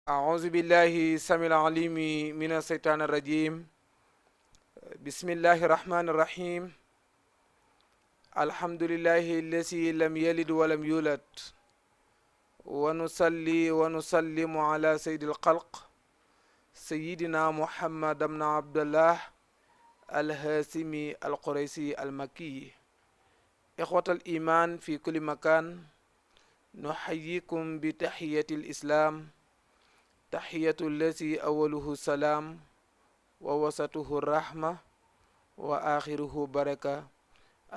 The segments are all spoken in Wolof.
أعوذ بالله السميع العليم من الشيطان الرجيم. بسم الله الرحمن الرحيم. الحمد لله الذي لم يلد ولم يولد، ونصلي ونسلم على سيد الخلق سيدنا محمد بن عبد الله الهاشمي القريشي المكي. إخوة الإيمان في كل مكان، نحييكم بتحية الإسلام، تحية الذي أوله السلام ووسطه الرحمة وآخره بركة،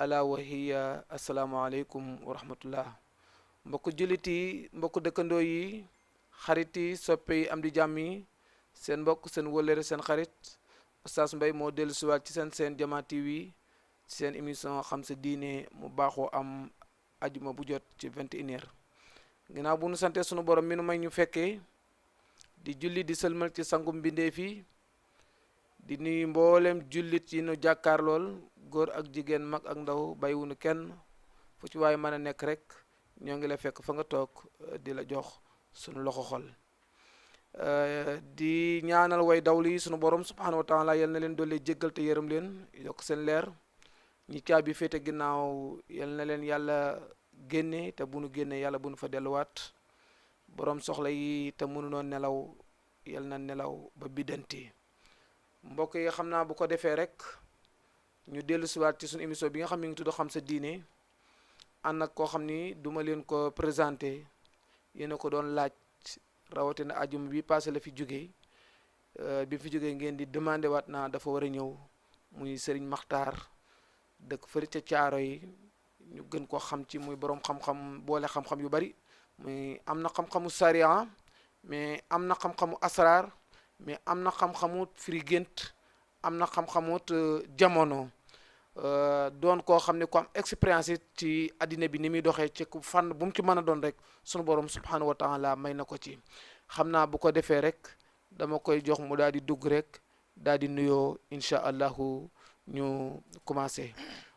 ألا وهي السلام عليكم ورحمة الله. mbokku jullit yi, mbokku dëkkandoo yi, xarit yi, soppe yi, am di jàmm yi, seen mbokk seen wëllëre seen xarit Oustaz Mbaye moo dellu siwaat ci seen Jama TV, ci seen émission xam sa diine mu baaxoo am ajuma bu jot ci 21h. ginnaaw bu nu sante sunu borom mi nu may ñu fekkee di julli di sëlmal ci sangum mbindeef yi, di nuyu mboolem jullit yi nu jàkkaarlool, góor ak jigéen, mag ak ndaw, bàyyiwunu kenn. fu ci waaye mën a nekk rek ñoo ngi la fekk fa nga toog di la jox sunu loxo xol. di ñaanal way dawli yi sunu borom subhanahu wa taala yal na leen doole jéggal te yërëm leen, yokk seen leer. ñi caabi féete ginnaaw yal na leen yàlla génne te bu nu génne yàlla bu nu fa delluwaat. borom soxla yi te mënunoo nelaw yal na nelaw ba biddanti. mbokk yi xam naa bu ko defee rek ñu dellu siwaat ci suñu émission bi nga xam ne ngi tudd xam sa diine, ànd ak koo xam ni duma leen ko présenté, yéen a ko doon laaj, rawatina ajuma bi passé la fi jógee. bi fi jógee ngeen di demandé waat naa dafa war a ñëw, muy Serigne Makhtar dëkk fëri ca caaro yi, ñu gën koo xam ci muy borom xam-xam, boole xam-xam yu bari. muy am na xam-xamu sariya, mais am na xam-xamu asrar, mais am na xam-xamu firi gént, am na xam-xamut jamono. doon koo xam ne ku am expérience ci addina bi ni muy doxee ci fànn bu mu ci mën a doon rek sunu borom subhanahu wa taala may na ko ci. xam naa bu ko defee rek dama koy jox mu daal di dugg rek daal di nuyoo, incha allahu ñu commencé.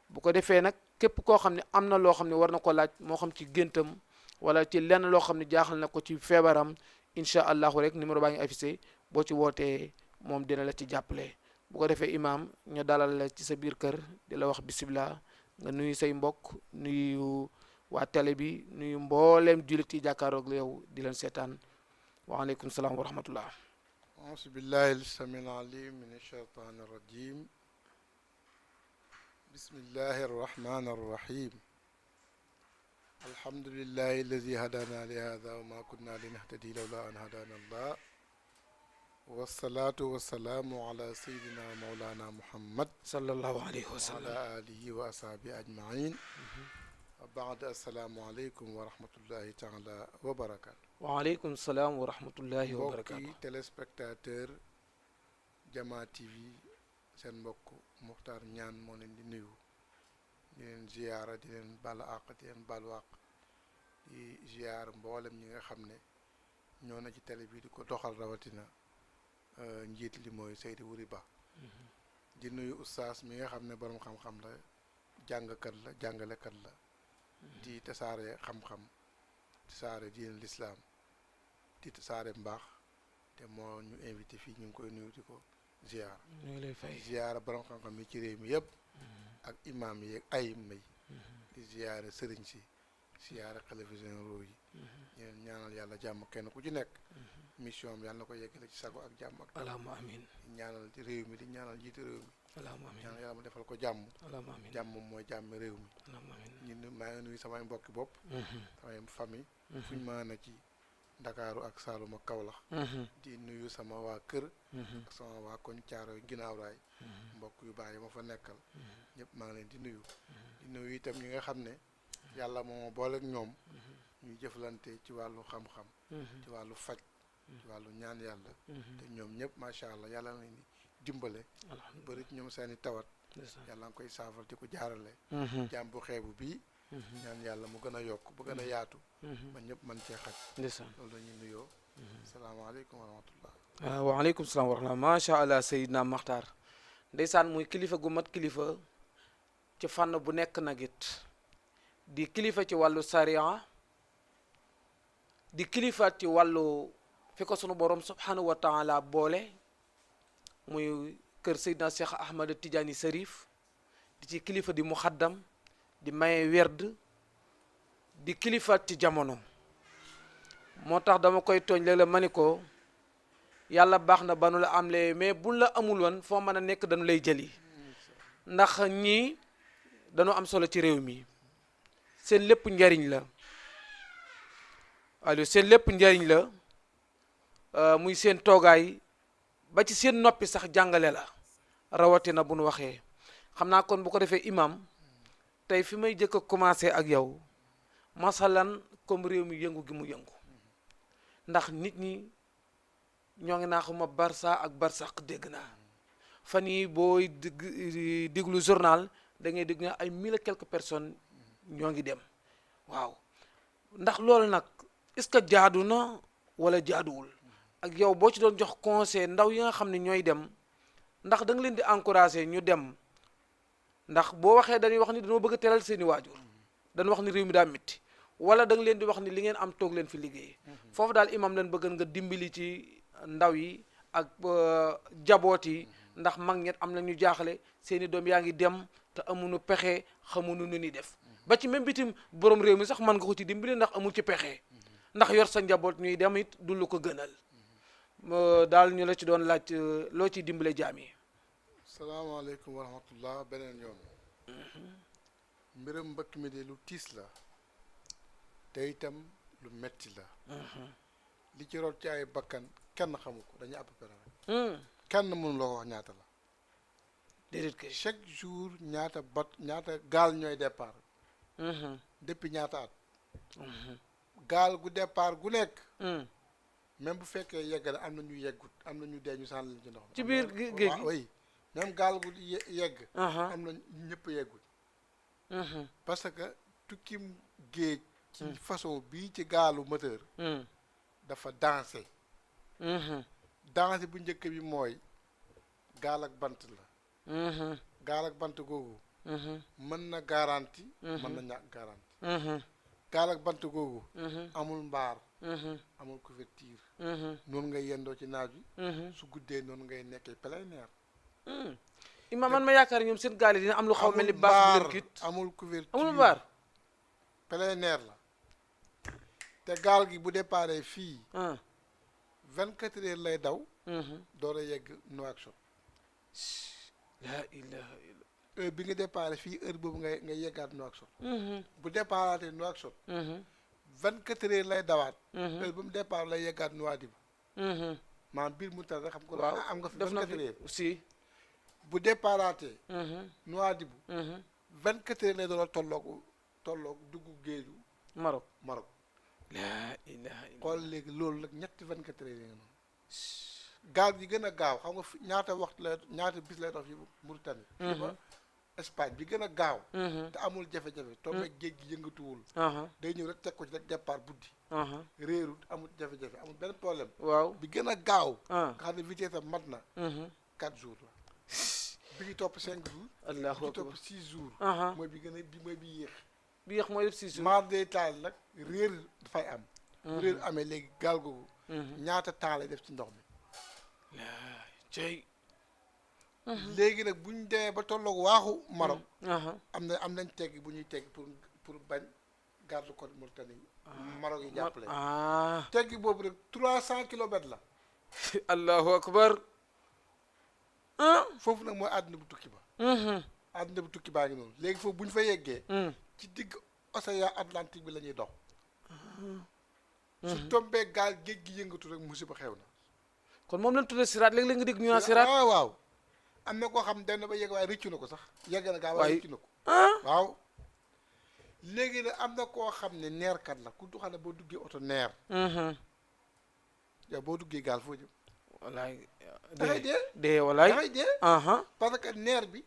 bu ko defee nag képp koo xam ne am na loo xam ne war na ko laaj, moo xam ci géntam wala ci lenn loo xam ne jaaxal na ko ci feebaram, incha allahu rek numéro baa ngi affiché, boo ci wootee moom dina la ci jàppale. bu ko defee imaam ñu dalal la ci sa biir kër di la wax bisimilah, nga nuyu say mbokk, nuyu waa télé bi, nuyu mbooleem jullit yi jàkkaaroog yow di leen seetaan. waaleykum salaam wa rahmatullah. auzu billahi l-samiil aliim min ash-shaytaani r-rajiim. bismillahi r-rahmaani r-rahiim. alhamdulillahi alladi hadaana li haadaa wa maa kunnaa linahtadiya lawlaa an hadaana Allah. wasalaatu wasalaamu ala sayyidina mawlana muhammad sallallahu alayhi wa sallam wa ala alihi wa ashaabi ajmain. wa baad, assalaamu aleykum wa rahmatullahi taala wa barakaatu. waaleykum salaam wa rahmatullahi wa barakaatu. mbokki téléspectateur Jama TV, seen mbokk Muxtaar Ñaan moo leen di nuyu, di leen ziyaara, di leen baal àq, di leen baal wàq, di ziyaar mboolem ñi nga xam ne ñoo na ci télé bi di ko doxal, rawatina njiit li mooy Seydi Wuri Ba. di nuyu oustaz mi nga xam ne borom xam-xam la, jàngkat la, jàngalekat la, di tasaare xam-xam, tasaare diine lislaam, di tasaare mbaax, te moo ñu invité fii. ñu ngi koy nuyu di ko ziyaara. ñu ngi lay fay ziyaara borom xam-xam yi ci réew mi yëpp, ak imaam yi ak ayim yi, di ziyaara sëriñ si, ziyaara xalifa généraux yi. ñeen ñaanal yàlla jàmm kenn ku ci nekk mission am yàlla na ko yeggale ci sago ak jàmm ak allahumma amin. di ñaanal ci réew mi, di ñaanal jiitu réew mi, allahumma amin. ñaanal yàlla mu defal ko jàmm. allahumma amin. jàmm mooy jàmm réew mi. allahumma amin. ñun maa ngi nuyu samay mbokki bopp, samay famille, fu ñu mën a ci Ndakaaru ak Saalum ak Kawlax. di nuyu sama waa kër ak sama waa koñ Caaroy ginnaaw raay, mbokk yu baax yi ma fa nekkal ñëpp maa ngi leen di nuyu itam ñi nga xam ne yàlla moo booleeg ñoom ñuy jëflante ci wàllu xam-xam, ci wàllu faj, ci wàllu ñaan yàlla, te ñoom ñëpp macha allah yàlla na leen di dimbale, bëri ci ñoom seeni tawat yàlla nga koy saafal di ko jaarale jàmm bu xeebu bii. ñaan yàlla mu gën a yokk bu gën a yaatu ba ñëpp mën cee xaj. loolu la ñuy nuyoo. salaamaaleykum wa rahmatullah. waaleykum salaam wa rahmatulah macha allah Seydina Maxtaar ndeysaan muy kilifa gu mat kilifa ci fànn bu nekk nag it di kilifa ci wàllu sariya di kilifa ci wàllu fi ko sunu borom subhanahu wa taala boole muy kër Seydina Cheikh Ahmad Tidiane Sarif di ci kilifa di muxaddam di maye werd di kilifa ci jamono moo tax dama koy tooñ léeg-léeg ma ni ko yàlla baax na ba nu la am lee mais buñ la amul woon foo mën a nekk dañu lay jëli ndax ñii dañoo am solo ci réew mi seen lépp njariñ la allo seen lépp njariñ la muy seen toogaay ba ci seen noppi sax jàngale la rawatina bu nu waxee xam naa kon bu ko defee imam tey fi may jëkk a commencé ak yow masalan comme réew mi yëngu gi mu yëngu ndax nit ñi ñoo ngi naa xuma Barça ak Barsaq dégg naa fan yi booy diglu journal da ngay dégg ay 1000 et quelques personnes ñoo ngi dem waaw ndax loolu nag est-ce que jaadu na wala jaaduwul ak yow boo ci doon jox conseil ndaw yi nga xam ne ñooy dem ndax da nga leen di encourager ñu dem ndax boo waxee dañuy wax ni dañoo bëgg a teral seeni waajur dañu wax ni réew mi daa métti wala da nga leen di wax ni li ngeen am toog leen fi liggéey foofu daal imam leen bëgg nga dimbali ci ndaw yi ak jaboot yi ndax mag ñet am na ñu jaaxle seeni doom yaa ngi dem te amuñu pexe xamuñu nu ni def ba ci même bitim borom réew mi sax mën nga ko ci dimbali ndax amul ci pexe ndax yor sa njaboot ñuy dem it du lu ko gënal daal ñu la ci doon laaj loo ciy dimbale jaam yi. salaamaaleykum wa rahmatullah beneen yoon. mbiram mbëkk mi de lu tiis la te itam lu metti la. li ci rot ci ay bakkan kenn xamu ko dañuy à peu près rek. kenn mënu loo ko wax ñaata la. déedéet kay chaque jour ñaata ñaata gaal ñooy départ. depuis ñaata at. gaal gu départ gu nekk. même bu fekkee yegg na am na ñu yeggut am na ñu dee ñu sànni leen ci ndox mi. ci biir géej gi oui même gaal gu yegg. am na ñëpp yeggut. parce que tukkim géej. ci façon bii ci gaalu moteur. dafa dansé. dansé bu njëkk bi mooy gaal ak bant la. gaal ak bant googu. mën na garanti. mën na ñàkk garanti. gaal ak bant googu. amul mbaar. amul couverture. noonu ngay yendoo ci naaj wi. su guddee noonu ngay nekkee plein air. imam man ma yaakaar ñoom seen gaal yi dina am lu xaw mel ni bâche bu leen kit amul couverture amul mbaar. plein air la. te gaal gi bu déparé fii. 24 heures lay daw. door a yegg Nouakchott. la ilaha illa heure bi nga déparé fii heure boobu nga yeggaat Nouakchott. bu déparaatee Nouakchott. 24 heures lay dawaat. heure bu mu départ lay yeggaat Nouadhibou. maanaam biir mu tar rek xam ko. waaw am nga fi def na 24 heures. si. bu déparaatee. Nouadhibou. 24 heures lay doon tolloog dugg géeju Maroc. la ilaha illa xool léegi loolu nag ñetti 24 heures yi nga noonu. gaal gi gën a gaaw xam nga ñaata waxtu lay ñaata bis lay dox fii Mauritanie. fii ba Espagne bi gën a gaaw. te amul jafe-jafe. toog ak géej gi yëngatuwul. day ñëw rek teg ko ci rek départ buddi. réerut amul jafe-jafe amul benn problème. waaw bi gën a gaaw. nga xam ne vitesse am mat na. 4 jours la. bi ñu topp 5 jours. allahu bi ñu akbar topp 6 jours. mooy bi gën a bi mooy bi yéex. bi yéex mooy def 6 jours. maar day taal nag réer dafay am. bu réer amee léegi gaal googu. ñaata temps lay def ci ndox mi. cey. léegi nag bu ñu demee ba tolloog waaxu Maroc. am nañ tegg bu ñuy tegg pour bañ garde côte Mauritanie. Maroc yi jàppale. tegg boobu rek 300 kilomètres la. allahu akbar. foofu nag mooy àdduna bu tukki ba. àdduna bu tukki baa ngi noonu léegi foofu bu ñu fa yeggee. ci digg océan Atlantique bi la ñuy dox. su tombee gaal géej gi yëngatu rek musiba xew na. kon moom lañ tuddee siraat léeg-léeg nga dégg ñu naan siraat. waaw am na koo xam dem na ba yegg waaye rëccu na ko sax yegg na gaa waaye rëccu na ko. waaw léegi nag am na koo xam ne neerkat la ku du xam ne boo duggee oto neer. yow boo duggee gaal foo jëm. walaay. dafay dee dee walaay. dafay dee. parce que neer bi.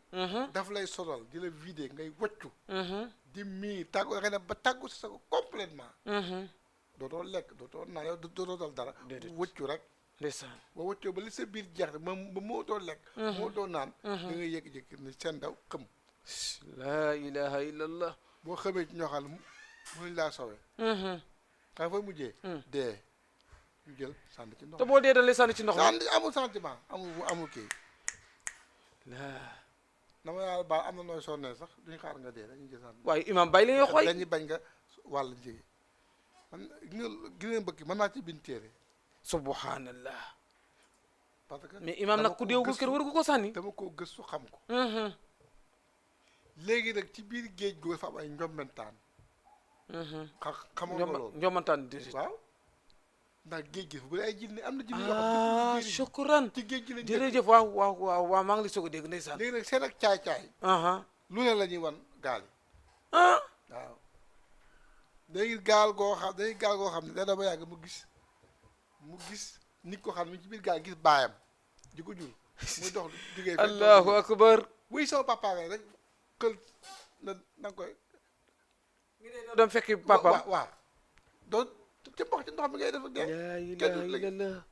daf lay sonal di la vider ngay waccu. di mii tàggu da ngay dem ba tàggu si sa ko complètement. dootoo lekk dootoo naan yow dootoo dal dara. wëccu rek ndeysaan boo wëccoo ba li sa biir jeex ba moo doo lekk moo doo naan da ngay yëkki-yëkki ne seen daw xëm laa ilaha illallah boo xamee ci ñoo xam ne mënuñ laa sowe xam fa mujjee dee ñu jël sànni ci ndox te boo dee dañ lay sànni ci ndox mi sànni amul sentiment amul kii laa dama yàlla baal am na nooy sonnee sax duñu xaar nga dee dañuy jël sànni waaye imam bàyyi li ngay xooy dañuy bañ nga wàll jege man gi nga bëgg mën naa ci bind téere subhanallah parce que mais imam nag ku deewul kër war nga ko sànni dama koo gëstu xam ko léegi nag ci biir géej gu dafa am ay njombentaan xamoon nga loolu njombantaan déedéet waaw ndax géej gi bu dee ay jinne am na jinne yoo xam ne shukran ci géej gi lañ jërëjëf waaw maa ngi lay soog a dégg ndeysaan léegi nag seen ak caay-caay lu ne la ñuy wan gaal yi waaw léegi gaal goo xam ne dana ba yàgg mu gis nit ko xam ne mu ci biir gaal gis baayam di ko jur muy dox jugee allahu akbar wuy sama papa nga rek kël na nga koy ngi dee doo dem fekki papa waaw doo ci mbox ci ndox mi ngay def ak dee laa ilaha illallah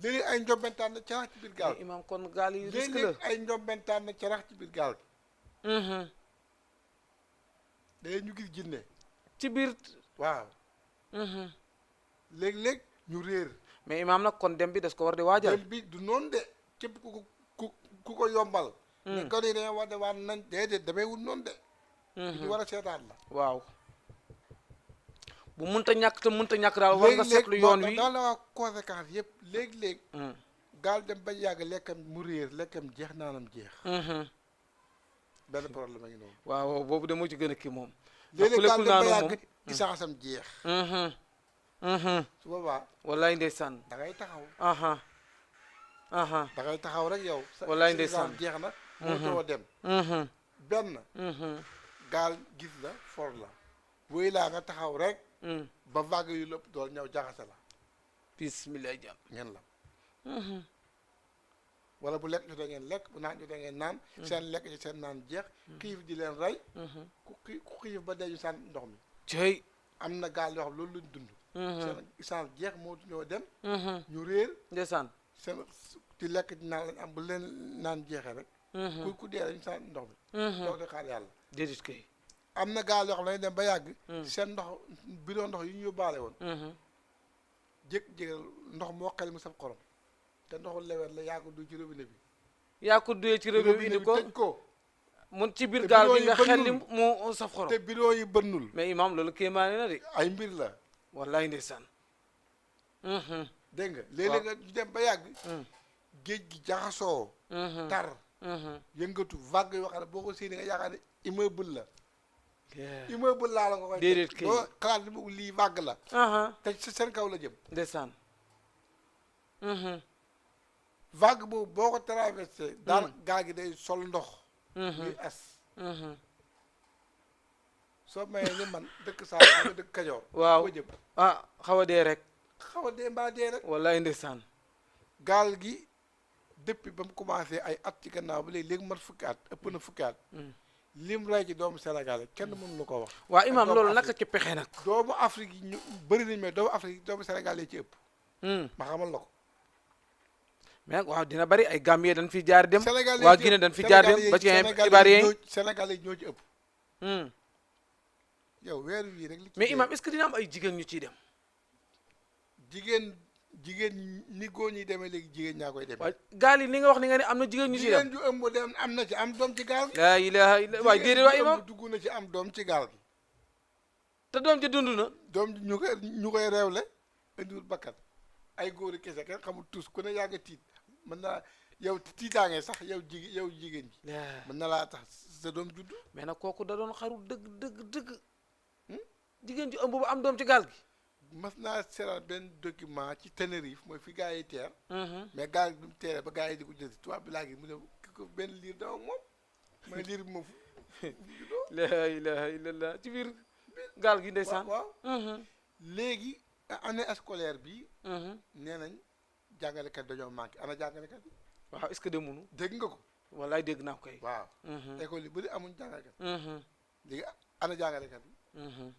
léegi ay njombentaan na carax ci biir gaal imam kon gaal yi risque la léegi ay njombentaan na carax ci biir gaal gi léegi ñu gis jinne ci biir waaw léeg-léeg ñu réer mais imam nag kon dem bi des ko war di waajal dem bi du noonu de képp ku ko yombal ne ko ni dañoo war de waan nañ déedéet damay wut noonu de di war a seetaan la waaw bu munta ñàkk te munta ñàkk daal war nga seetlu yoon wi daal la waa conséquence yëpp léeg-léeg gaal dem ba yàgg lekkam mu réer lekkam jeex naanam jeex benn problème a ngi noonu waaw boobu de moo ci gën a kii moom léeg-léeg gaal dem ba yàgg essence am jeex su boobaa wallaay ndeysaan da ngay taxaw da ngay taxaw rek yow wallaay ndeysaan jeex na moo too dem benn gaal gis la for la wéy laa nga taxaw rek ba vague yu lépp dool ñëw jaxase la bismillah jàmm ngeen la wala bu lekk jotee ngeen lekk bu naan jotee ngeen naan seen lekk ci seen naan jeex xiif di leen rey ku xiif ba dee ñu sànn ndox mi cey am na gaal yoo xam loolu luñ dund seen essence jeex moo ñoo dem ñu réer ndeysaan seen ci lekk ci naan lañ am bu leen naan jeexee rek ku dee dañu sànn ndox mi toog di xaar yàlla déedéet kay am na gaal yoo xam ne dañu dem ba yàgg seen ndox bidon ndox yi ñu yóbbaale woon jékki-jékki ndox moo xel mu saf xorom te ndoxu lewet la yaa ko duy ci robinet bi yaa ko duyee ci robinet bi indi ko tëj ko mun ci biir gaal gi nga xel li mu saf xorom te bidon yi bënnul mais imam loolu kéemaane na de ay mbir la wallaay ndeysaan dégg nga léeg-léeg nga ñu dem ba yàgg géej gi jaxasoo tar yëngatu vague yoo xam ne boo ko séenee nga yaakaar ne immeuble la immeuble laa la nga koy déedéet kay doo xalaat ni mu lii vague la te seen kaw la jëm ndeysaan vague boobu boo ko traversé daan gaal gi day sol ndox ñuy as soo mayee ni man dëkk saa nga dëkk Kajoor waaw ko jëm xaw a dee rek xaw a dee mbaa dee rek wallaay ndeysaan gaal gi depuis ba mu commencé ay at ci gannaaw ba léegi mat fukki at ëpp na fukki at lim ray ci doomu Sénégal kenn mënu la ko wax waaw imam loolu naka ci pexe nag doomu Afrique yi ñu bëri nañ mais doomu Afrique doomu Sénégal yi ci ëpp ma xamal la ko mais waaw dina bari ay Gambie dañ fi jaar dem Sénégal waa Guinée dañ fi jaar dem ba ci Ivoirien yi Sénégal yi ñoo ci ëpp yow weer wii rek li mais imam est-ce que dina am ay jigéen ñu ciy dem jigéen ni góor ñi demee léegi jigéen ñaa koy demee waaw gaal yi ni nga wax ni nga ne am na jigéen ñu ciy dem jigéen ju ëmb dem am na ci am doom ci gaal gi laa ilaha illa waay déedéet waay imam dugg na ci am doom ci gaal gi te doom ji dund na doom ji ñu koy réewle indiwul bakkat ay góor yi kese kenn xamul tous ku ne yaa ngi tiit mën naa yow tiitaange sax yow jigéen ji mën na laa tax sa doom judd mais nag kooku da doon xaru dëgg jigéen ji ëmb ba am doom ci gaal gi mas naa seetaan benn document ci Tenerife mooy fi gars yi teer mais gaal gi bi mu teeree ba gars yi di ko jël tubaab bi laa gi mu ne ki ko benn liir daw moom mooy liir bi moom la ilaha illallah ci biir gaal gi ndeysaan waaw léegi année scolaire bi nee nañ jàngalekat dañoo manqué ana jàngalekat yi waaw est-ce que demunu dégg nga ko wallaay dégg naa ko kay waaw école yi bëri amuñ jàngalekat léegi ana jàngalekat yi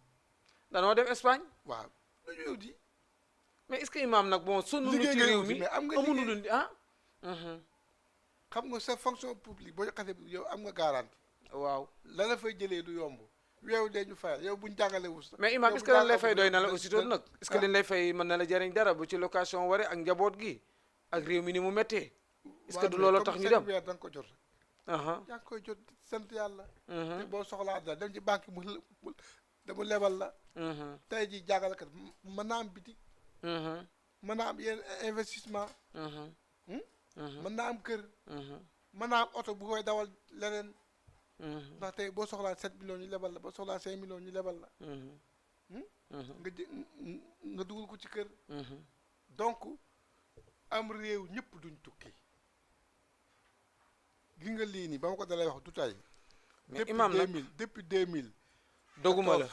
danoo dem Espagne waaw dañu yow di mais est-ce que imam nag bon sonn lu liggéey ci ngay réew wuti mi mais am nga amuñu liggéey lu ah xam nga sa fonction publique boo xasee yow am nga garantie waaw la la fay jëlee du yomb weew dee ñu fayal yow buñ jàngale wu mais imam est-ce que lañ lay fay doy na la aussi toon nag est-ce que liñ lay fay mën na la jariñ dara bu ci location waree ak njaboot gi ak réew mi ni mu méttee est-ce que du loolu tax ñu dem weer da nga ko jot rek aha yaa ngi koy jot sant yàlla te boo soxlaa dara dem ci banque mu dama lebal la tey ji jàngalekat mën naa am bitik mën naa am yenn investissement mën naa am kër mën naa am oto bu koy dawal leneen ndax tey boo soxlaa 7 millions ñu lebal la boo soxlaa 5 millions ñu lebal la nga dugal ko ci kër donc am réew ñëpp duñ tukki gi nga lii nii ba ma ko dalay wax du tay mais imam nag depuis 2000 doguma la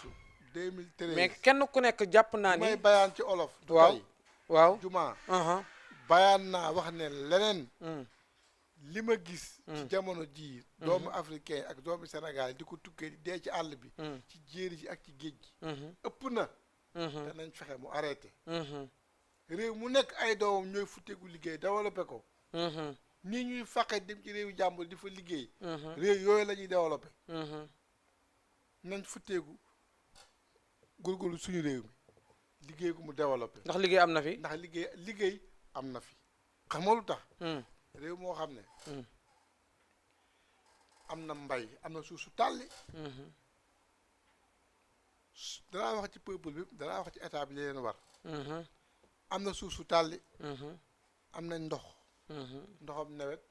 2013 mais kenn ku nekk jàpp naa ni may bayaan ci olof du waaw tay waaw juma bayaan naa wax ne leneen li ma gis ci jamono ji doomu africain ak doomu Sénégal di ko tukkee di dee ci àll bi ci jéeri ji ak ci géej gi ëpp na te nañ fexe mu arrêté réew mu nekk ay doomam ñooy futteeku liggéey développé ko nii ñuy faqe dem ci réewu jàmbur di fa liggéey réew yooyu la ñuy développé nañ futteeku góorgóorlu suñu réew mi liggéey ko mu développé ndax liggéey am na fi ndax liggéey am na fi xam nga lu tax réew moo xam ne am na mbay am na suuf su tàlli danaa wax ci peuple bi danaa wax ci état bi li leen war am na suuf su tàlli am nañ ndox ndoxam nawet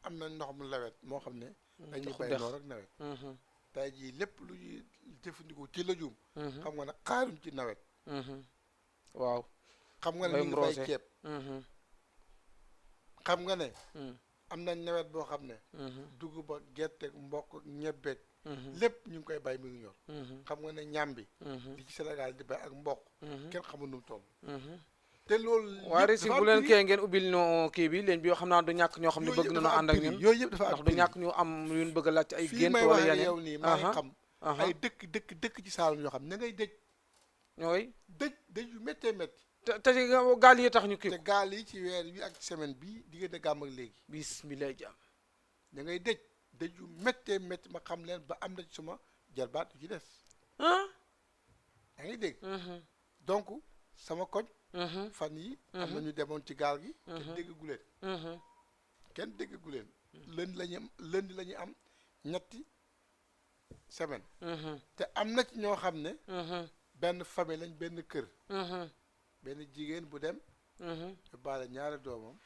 am nañ ndox mu lewet moo xam ne dañuy bay noor ak nawet tey jii lépp lu ñuy jëfandikoo ci la juum xam nga ne xaaruñ ci nawet waaw xam nga ne ñu ngi bay ceeb xam nga ne am nañ nawet boo xam ne dugub ak gerte ak mboq ak ñebbeeg lépp ñu ngi koy bay mi ngi ñor xam nga ne ñambi li ci Sénégal di bay ak mboq kenn xamul nu mu toll te loolu waa Rési bu leen kee ngeen ubbil ñu kii bi leen bi yoo xam naa du ñàkk ñoo xam ne bëgg nañoo ànd ak ñun yooyu yëpp dafa am ndax du ñàkk ñu am yuñ bëgg a laaj ci ay fii gént may wala wax yeneen yow nii maa ngi xam ay dëkk ci Saalum yoo xam ne ngay dëj ñooy dëj yu méttee métti te gaal yi tax ñu kii te gaal yi ci weer bi ak semaine bii diggante gàmm ak léegi bismillah jàmm da ngay dëj yu méttee métti ma xam leen ba am na ci suma jarbaat yu ci des yaa ngi dégg donc sama koñ fan yi am na ñu demoon ci gaal gi kenn déggagu leen kenn déggagu leen lundi la ñuy am ñetti semaine te am na ci ñoo xam ne benn famille lañ benn kër benn jigéen bu dem baale ñaari doomam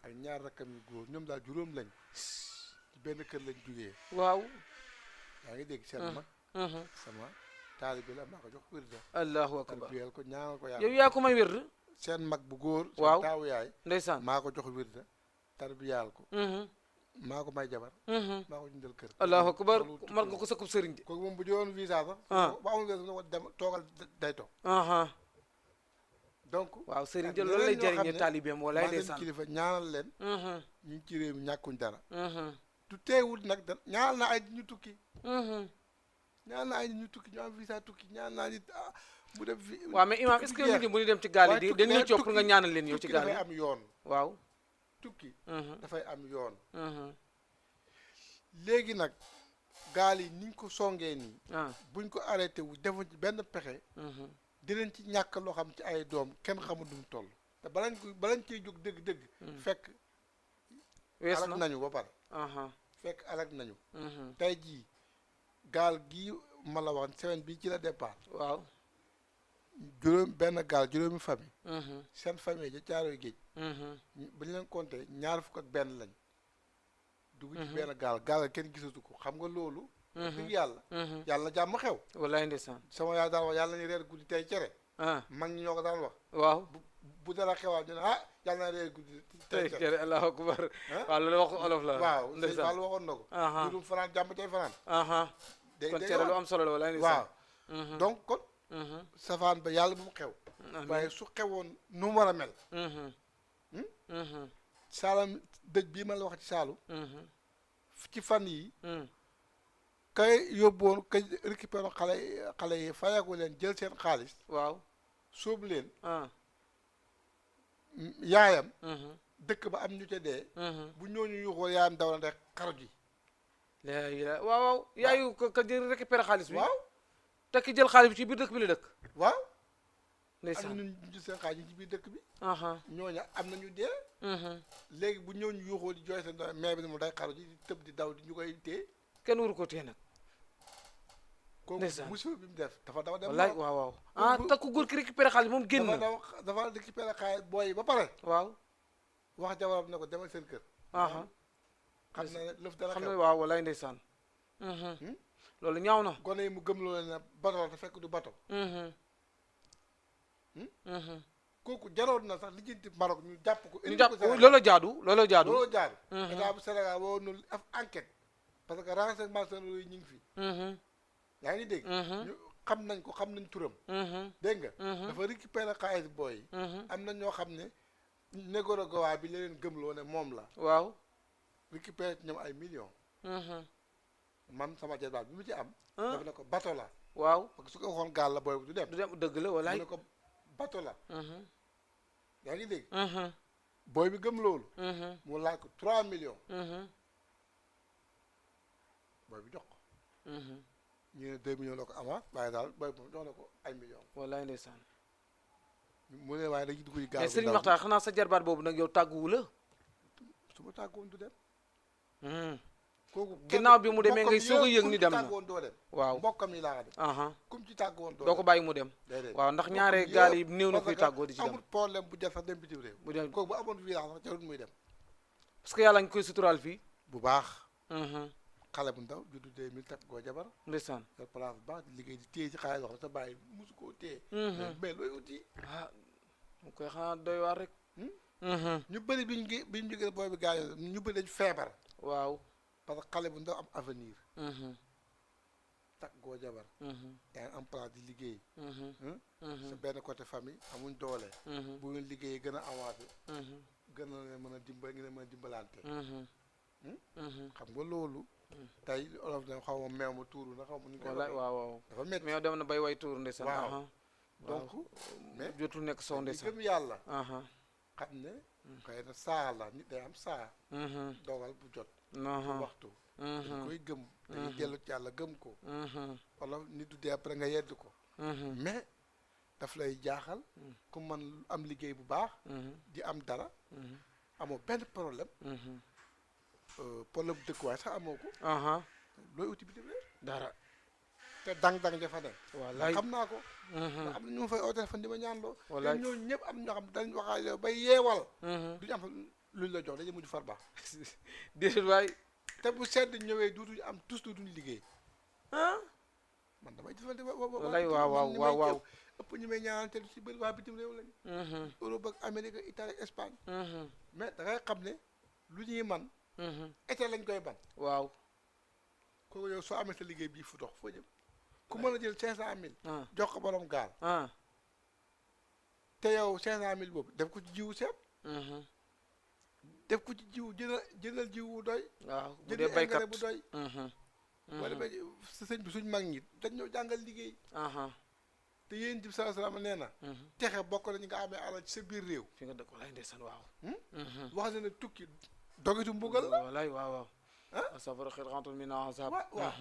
ak ñaar rakkam yu góor ñoom daal juróom lañ ci benn kër lañ jugee waaw yaa ngi dégg seen mag sama taalibe la maa ko jox wirda allahu akbar tarbiyal ko ñaanal ko yow yàlla yaa ko may wér seen mag bu góor waaw seen taawu yaay ndeysaan maa ko jox wirda tarbiyal ko maa ko may jabar maa ko jëndal kër allahu akbar mar nga ko sakub sëriñ de kooku moom bu jëloon visa sax ba amul visa ko dem toogal day toog donc waaw sëriñ de loolu lay jëriñee taalibeem walaay maa seen ndeysaan kilifa ñaanal leen ñu ngi ci réew mi ñàkkuñ dara du teewul nag da ñaanal naa ay ñu tukki ñaanal naa ay ñu tukki ñu am visa tukki ñaanal naa nit mu dem fi waaw mais imam est-ce que nit ñi bu ñu dem ci gaal yi di dañu la pour nga ñaanal leen yow ci tukki gaal yi dafay am yoon waaw tukki dafay am yoon léegi nag gaal yi niñ ko songee nii buñ ko arrêté wu defuñ ci benn pexe dinañ ci ñàkk loo xam ci ay doom kenn xamul nu mu toll te balañ ciy jóg dëgg-dëgg fekk wees alak na nañu ba pare fekk alak nañu tey jii gaal gii ma la wax semaine bii ci la départ waaw benn gaal juróomi famille seen famille ja caaroy géej ba ñu leen compté ñaar fukk ak benn lañ dugg ci benn gaal kenn gisatu ko xam nga loolu dëgg yàlla jàmm xew wallaay ndeysaan sama yaay daan wax yàlla nañu reer guddi tey cere mag ñi ñoo ko daan wax waaw bu dara xewaat ñu ne yàlla na reer guddi tey cere jërë allahu akbar waaw loolu wax olof la waaw sëñ ndeysaan Fall waxoon na ko jurum fanaan jàmm tey fanaan kon cere lu am solo la wallaay ndeysaan waaw donc kon safaan ba yàlla bu mu xew waaye su xewoon nu mu war a mel saalam dëj bii ma la wax ci saalu ci fan yi kay yóbboon kay récupéré xale yi fayagu leen jël seen xaalis waaw sóobu leen yaayam dëkk ba am ñu ca dee bu ñooñu yuuxoo yaayam daw na rek xaru ji waaw waaw yaayu ka jël récupéré xaalis bi waaw te ki jël xaalis bi ci biir dëkk bi la dëkk waaw am ndeysaan na ñu gis seen xaalis ci biir dëkk bi aha ñooña am na ñu dee léegi bu ñooñu yuuxoo di jooy seen doom mais bi ne mu day xaru ji di tëb di daw di ñu koy téye kenn waru ko téye nag kooku ndeysaan musiba bi mu def dafa daw dem wallaay waaw waaw ah te ku góor ki récupéré xaalis moom génn na dafa récupéré xaalis booy yi ba pare waaw wax jabaram ne ko demal seen kër aha xam na ne lëf dana xam ne xew waaw wallaay ndeysaan loolu ñaaw na gone yi mu gëm loolu ne bato la te fekk du bato kooku jaroon na sax lijjanti Maroc ñu jàpp ko ñu indi jàpp ko Sénégal loolu jaadu loolu jaadu looloo jaar état bu Sénégal woo nu af enquête parce que renseignement généraux yi ñu ngi fi yaa ngi dégg ñu xam nañ ko xam nañ turam dégg nga dafa récupéré xaalis booy yi am na ñoo xam ne Nicaragua bi la leen gëmloo ne moom la waaw récupéré ci ñoom ay millions man sama jarbaat bi mu ci am dafa ne ko bato la waaw parce que su ko waxoon gaal la booy bu du dem du dem dëgg la mu wallaay ne ko bato la yaa ngi dégg booy bi gëm loolu mu laaj ko 3 millions booy bi jox ko ñu ne 2 millions la ko amaat waaye daal booy bi jox na ko ay millions wallaay ndeysaan mu ne waaye dañuy dugg ci gaal mais Serigne Makhtar xanaa sa jarbaat boobu nag yow tàgguwu la su ma tàggoon du dem kooku ginnaaw bi mu demee ngay soog a yëg ni dem na tàggoon doo dem waaw mbokkam yi laa dem aha kum ci tàggoon doo ko bàyyi mu dem déedéet waaw ndax ñaare gaal yi néew na kuy parce que tàggoo di ci dem amul problème bu jar sax dem bitim réew mu dem kooku bu amoon village sax jarul muy dem parce que yàlla ngi koy suturaal fii bu baax xale bu ndaw juddu 2000 takk goo jabar ndeysaan yor place bu baax di liggéey di téye ci xaalis wax sa bàyyi musu koo téye mais looy uti ah mu koy xanaa doy waar rek ñu bëri biñu jógee booy bi gaañoo ñu bëri dañu feebar waaw parce que xale bu ndaw am avenir takk goo jabar yaa ngi am place di liggéey sa benn côté famille amuñ doole bu ngeen liggéeyee gën a avancé gën a leen mën a dimbal ngeen mën a dimbalante xam nga loolu tey olof na xaw ma meew ma tuuru na xaw ma nu koy wallaay waaw waaw dafa métti mais yow dem na bay way tuur ndeysaan waaw donc mais jotul nekk sow di ndeysaan gëm yàlla aha xam ne xëy na saa la nit day am saa dogal bu jot waxtu dañ koy gëm dañuy dellu ci yàlla gëm ko wala nit du dee après nga yedd ko mais daf lay jaaxal ku man am liggéey bu baax di am dara amoo benn problème problème dëkkuwaay sax amoo ko looy uti bitim réew dara te dang-dang jafa ne wallaay xam naa ko am na ñu ma fay oo téléphone di ma ñaan loo te wallaay ñooñu ñëpp am ñoo xam ne dañ waxaa yow bay yeewal duñu am luñ la jox dañuy mujj far baax déedéet waay te bu sedd ñëwee duutuñu am tous duutuñu liggéey man damay jëfante wallaay waaw waaw waaw waaw ëpp ñu may ñaanal te lu si bëri waa bitim réew lañu Europe ak Amérique Italie Espagne mais da ngay xam ne lu ñuy man été lañ koy ban waaw kooku yow soo amee sa liggéey bii fu dox foo jëm ku mën a jël 500000 jox ko borom gaal te yow 500000 boobu def ko ci jiwu seet def ko ci jiwu jëndal jiwu bu doy waaw bu jënd dee baykat engrais bu doy wala ba sa sëñ bi suñ mag ñi dañ ñoo jàngal liggéey te yéen jib sallallahu alayhi wasallam nee na texe bokk nañu nga amee alal ci sa biir réew fi nga dëkk walaay ndeysaan waaw wax na ne tukki dogitu mbugal la walaay waaw waaw asafara xirxantul min azab waaw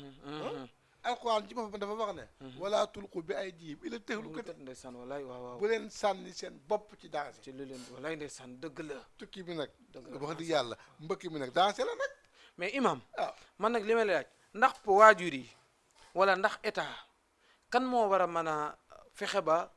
alquran ci boppam dafa wax ne wala tulqu bi aydihim ila tahlukati ndeysaan walaay waaw waaw bu leen sànni seen bopp ci danger ci lu leen walaay ndeysaan dëgg la tukki bi nag wax dëgg yàlla mbëkk mi nag danger la nag mais imam waaw man nag li ma laaj ndax waajur yi wala ndax état kan moo war a mën a fexe ba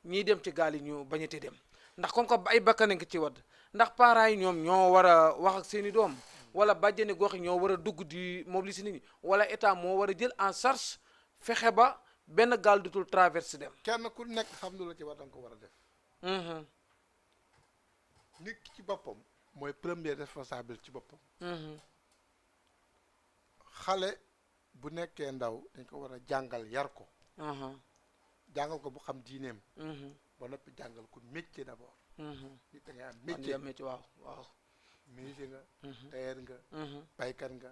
ñiy dem ci gaal yi ñu bañati dem ndax comme que ay bakkan ngi ci wadd ndax parents yi ñoom ñoo war a wax ak seen i doom wala bàjjeni gox yi ñoo war a dugg di mobiliser nit ñi wala état moo war a jël en charge fexe ba benn gaal dutul traverse dem kenn ku nekk xam lu la ci war danga ko war a def nit ki ci boppam mooy premier responsable ci boppam xale bu nekkee ndaw dañ ko war a jàngal yar ko jàngal ko bu xam diineem ba noppi jàngal ko métier d'abord nit da ngay am métier waaw waaw menuisier nga tailleur nga baykat nga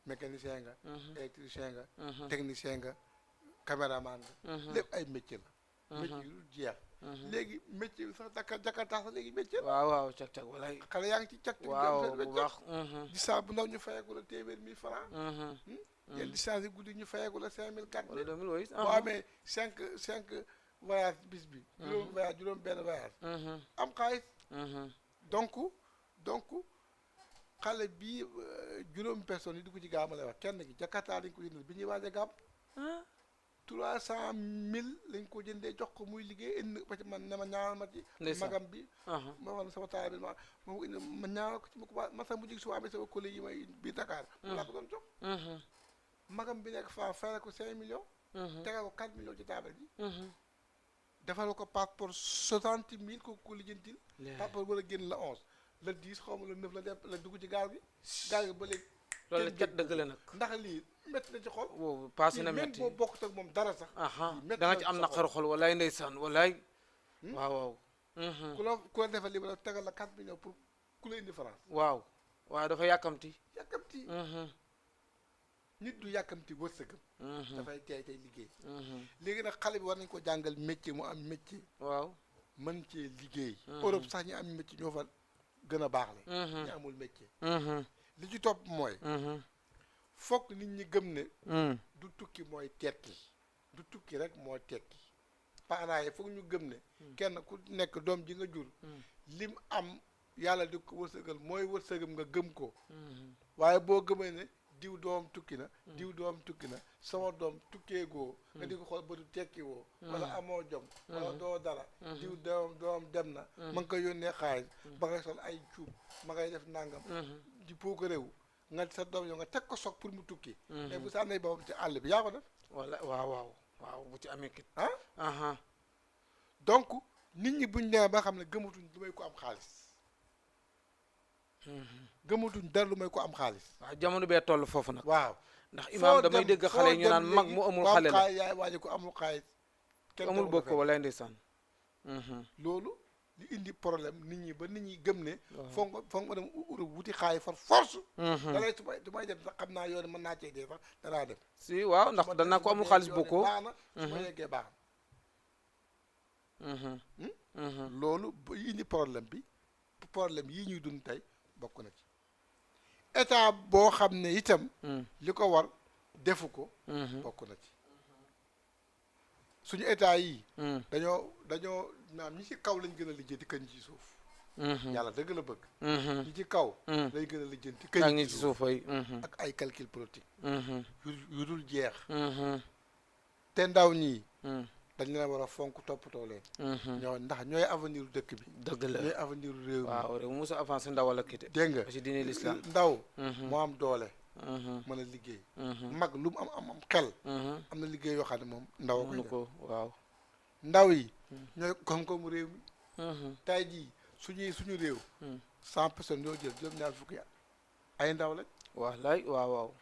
mécanicien nga électricien nga technicien nga caméraman nga lépp ay métier la métier yu dul jeex léegi métier bi sax Jakarta sax léegi métier waaw waaw cag-cag walaay xale yaa ngi ci cag waaw bu baax distance bu ndaw ñu fayeeku la téeméer 1000 francs yéen distance yi guddi ñu fayeeku la 5000 4000 wala 2000 oui boo amee cinq voyage bis bi juróom voyage juróom benn voyage am xaalis donc xale bii juróom personnes yi dugg ci gaam lay wax kenn gi Jakarta lañ ko jëndal bi ñuy waaj a gaam 300 000 lañ ko jëndee jox ko muy liggéey indi ba ci man ne ma ñaanal ma ci magam bi ma wax ne sama taal bi ma ñaanal ko ci ma sax mu jig su amee sama collègue yi may biir Dakar mu laa ko doon jox magam bi nekk fa fay ko 5 millions tegal ko 4 millions ci taabal ji defal ko passeport 60 000 ko lijjantil passeport war a génn la 11 le 10 xaw ma le 9 la dugg ci gaal gi ba léegi loolu cat dëgg la nag ndax lii métti na ci xol boobu passé na métti boo bokkut ak moom dara sax da nga ci am naqaru xol walaay ndeysaan walaay waaw ku la defal li ba la tegal la 4 millions pour ku la indi France waaw dafa yàkkamti nit du yàkkamti wërsëgam dafay tey liggéey léegi nag xale bi war nañ ko jàngal métier mu am métier waaw mën cee liggéey Europe sax ñi am métier ñoo fa gën a baax la ñu amul métier li ci topp mooy fokk nit ñi gëm ne du tukki mooy tekki du tukki rek moo tekki parents yi foog ñu gëm ne kenn ku nekk doom ji nga jur lim am yàlla di ko wërsëgal mooy wërsëgam nga gëm ko waaye boo gëmee ne diw doom tukki na diw doom tukki na sama doom tukkee goo nga di ko xool ba du tekki woo wala amoo jom wala doo dara diw doom dem na ma nga koy yónnee xaalis ba ngay sol ay cuub ma ngay def nangam di poo ko réew nga sa doom yow nga teg ko soog pour mu tukki mais bu sànnee boppam ci àll bi yaa ko def wala waaw bu ci amee kit donc nit ñi buñ demee ba xam ne gëmatuñ lu may ko am xaalis gëmatuñ dara lu may ko am xaalis waaw jamono bee toll foofu nag waaw ndax imaam damay dégg xale yi ñu naan mag mu amul xale la yaay waaji ko amul xaalis kenn amul bokk wala ndeysaan loolu li indi problème nit ñi ba nit ñi gëm ne foog nga dem wuti xaalis for force da lay su may dem sax xam naa yoon mën naa cee dee sax danaa dem si waaw ndax danaa ko amul xaalis bokkoo baax na su ma yeggee baax na loolu ba indi problème yi ñuy dund tey bokk na ci état boo xam ne itam li ko war defu ko bokk na ci suñu état yi dañoo maanaam ñi ci kaw lañ gën a lijjanti kañ ci suuf yàlla dëgg la bëgg ñi ci kaw lay gën a lijjanti kañ ñi ci suuf ak ay calcul politique yu dul jeex te ndaw ñii dañ leen war a fonk toppatoo leen ndax ñooy avenir dëkk bi dëgg la ñooy avenir réew mi waaw réew musa avancé ndaw wala kite dégg nga ci diine l'islam ndaw moo am doole mën a liggéey mag lu mu am xel am na liggéey yoo xam ne moom ndaw ko waaw ndaw yi ñooy koom-koomu réew mi tey jii suñu réew 100 personnes yoo jël juróom-ñaar fukki ay ndaw lañ waaw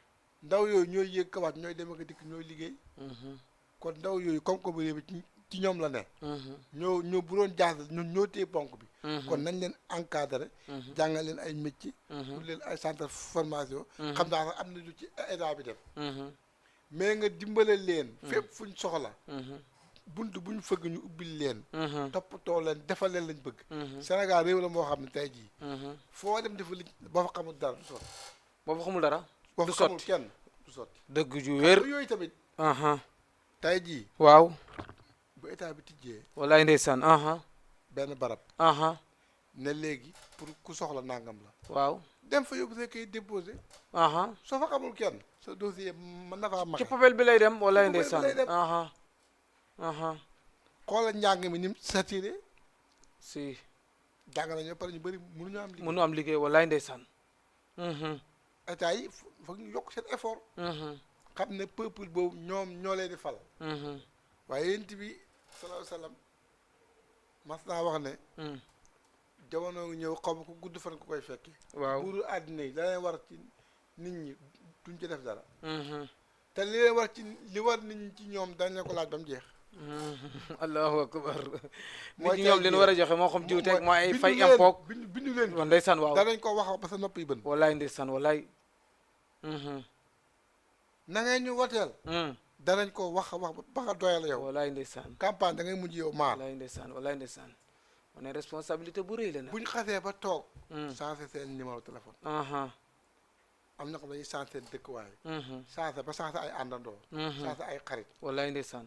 ndaw yooyu ñooy yéeg kawaat ñooy dem ak dikk ñooy liggéey kon ndaw yooyu koom-koomu réew mi ci ñoom la ne ñoo bu doon jaas ñoo téye ponk bi kon nañ leen encadré jàngal leen ay métier pour leen ay centre formation xam naa sax am na lu ci état bi def mais nga dimbale leen fépp fuñ soxla bunt buñ fëgg ñu ubbil leen toppatoo leen defal leen lañ bëgg Sénégal réew la moo xam ne tey jii foo dem defa li boo fa xamul dara du sotti boo fa xamul dara boo fa xamul kenn du sotti dëgg ju wér yooyu tamit tey jii waaw bu état bi tijjee walaay ndeysaan benn barab ne léegi pour ku soxla nangam la waaw dem fa yóbbu sa kayit déposé soo fa xamul kenn sa dossier mën na faa ci poubelle bi lay dem walaay ndeysaan xoolal njàng mi ni mu saturé si jàng nañu pare ñu bëri mënu am liggéey walaay ndeysaan état yi foog ñu yokk seen effort xam ne peuple boobu ñoo leen di fal waaye yént bi sallallahu alayhi wasallam mas naa wax ne jamono ngi ñëw xaw ma ko gudd fan ku koy fekki waaw buuru àddina yi la leen war ci nit ñi duñ ci def dara te li leen war ci li war nit ñi ci ñoom dañ leen ko laaj ba mu jeex allahu akbar nit ñi ñoom leen war a joxe moo xam jiw teg moo ay fay impôt bindu leen wa ndeysaan waaw danañ ko wax ba sa nopp yi bën walaay ndeysaan walaay na ngeen ñu woteel danañ ko wax ba nga doyal yow. walaay ndeysaan. campagne da ngay mujj yow maar. walaay ndeysaan walaay ndeysaan. on est responsabilité bu rëy la nag. bu ñu xasee ba toog. changé seen numéro téléphone. am na ko dañuy changé seen dëkkuwaay. changé ba changé ay àndandoo. changé ay xarit. walaay ndeysaan.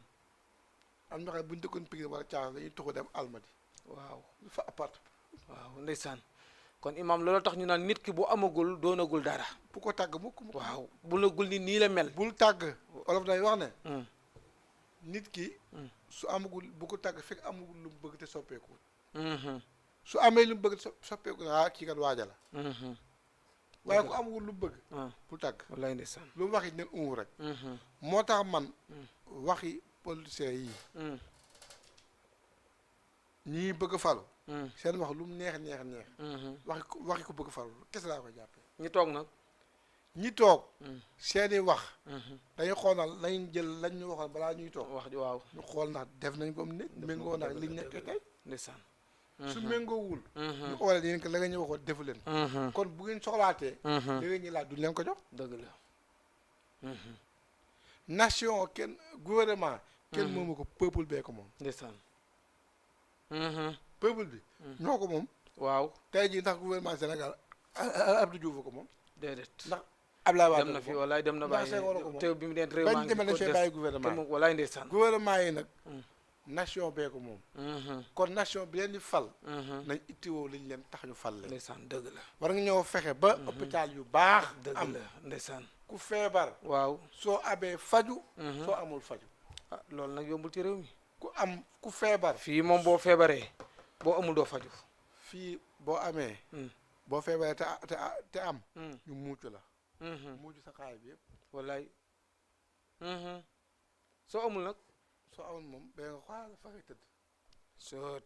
am na xam bu ñu dëkkoon Pikine wala Thiaroye dañuy tuxu dem Almadi. waaw fa appart. waaw ndeysaan. kon imam loolu tax ñu naan nit ki bu amagul doonagul dara. bu ko tàgg mukk. waaw bu lagul ni nii la mel. bul tàgg olof day wax ne. nit ki. su amagul bu ko tàgg fekk amagul lu mu bëgg te soppeeku. su amee lu mu bëgg te soppeeku kii kat waaja la. waaye ku amagul lu mu bëgg. bul tàgg. wallaay ndeysaan. lu mu wax it ne rek. moo tax man. waxi politiciens yi. ñii bëgg falu. seen wax lu mu neex. waxi ko bëgg falu kese laa koy jàppee. ñi toog nag. ñi toog. seeni wax. dañuy xool nag lañ jël lañ ñu waxoon balaa ñuy toog. wax ji waaw. ñu xool ndax def nañ ko ne méngoo ndax liñ nekk tey. ndeysaan. su méngoowul. ñu oolee yéen que la nga ñu waxoon defu leen. kon bu ngeen soxlaatee. da ngeen ñu laaj duñ leen ko jox. dëgg la. nation kenn gouvernement. kenn moomu ko peuple bee ko moom. ndeysaan. peuple bi. ñoo ko moom. waaw. tey jii ndax gouvernement Sénégal Abdou Diouf ko moom. déedéet. ndax Abdoulaye Wade dem na fi walaay dem na bàyyi te bi mu deen réew bañ demee dañ fee bàyyi gouvernement walaay ndeysaan. gouvernement yi nag. nation bee ko moom. kon nation bi leen di fal. nañ ittiwoo liñ leen tax ñu fal leen. ndeysaan dëgg la. war nga ñëw fexe ba. hôpital yu baax. dëgg la ndeysaan. ku feebar. waaw soo amee faju. soo amul faju. ah loolu nag yombul ci réew mi. ku feebar. fii moom boo feebaree boo amul doo faju. fii boo amee. boo feebaree te am. ñu muucu la. muucu sa xaay bi yëpp. wallaay. soo amul nag. soo amul moom ba nga xoolal fa ngay tëdd. soo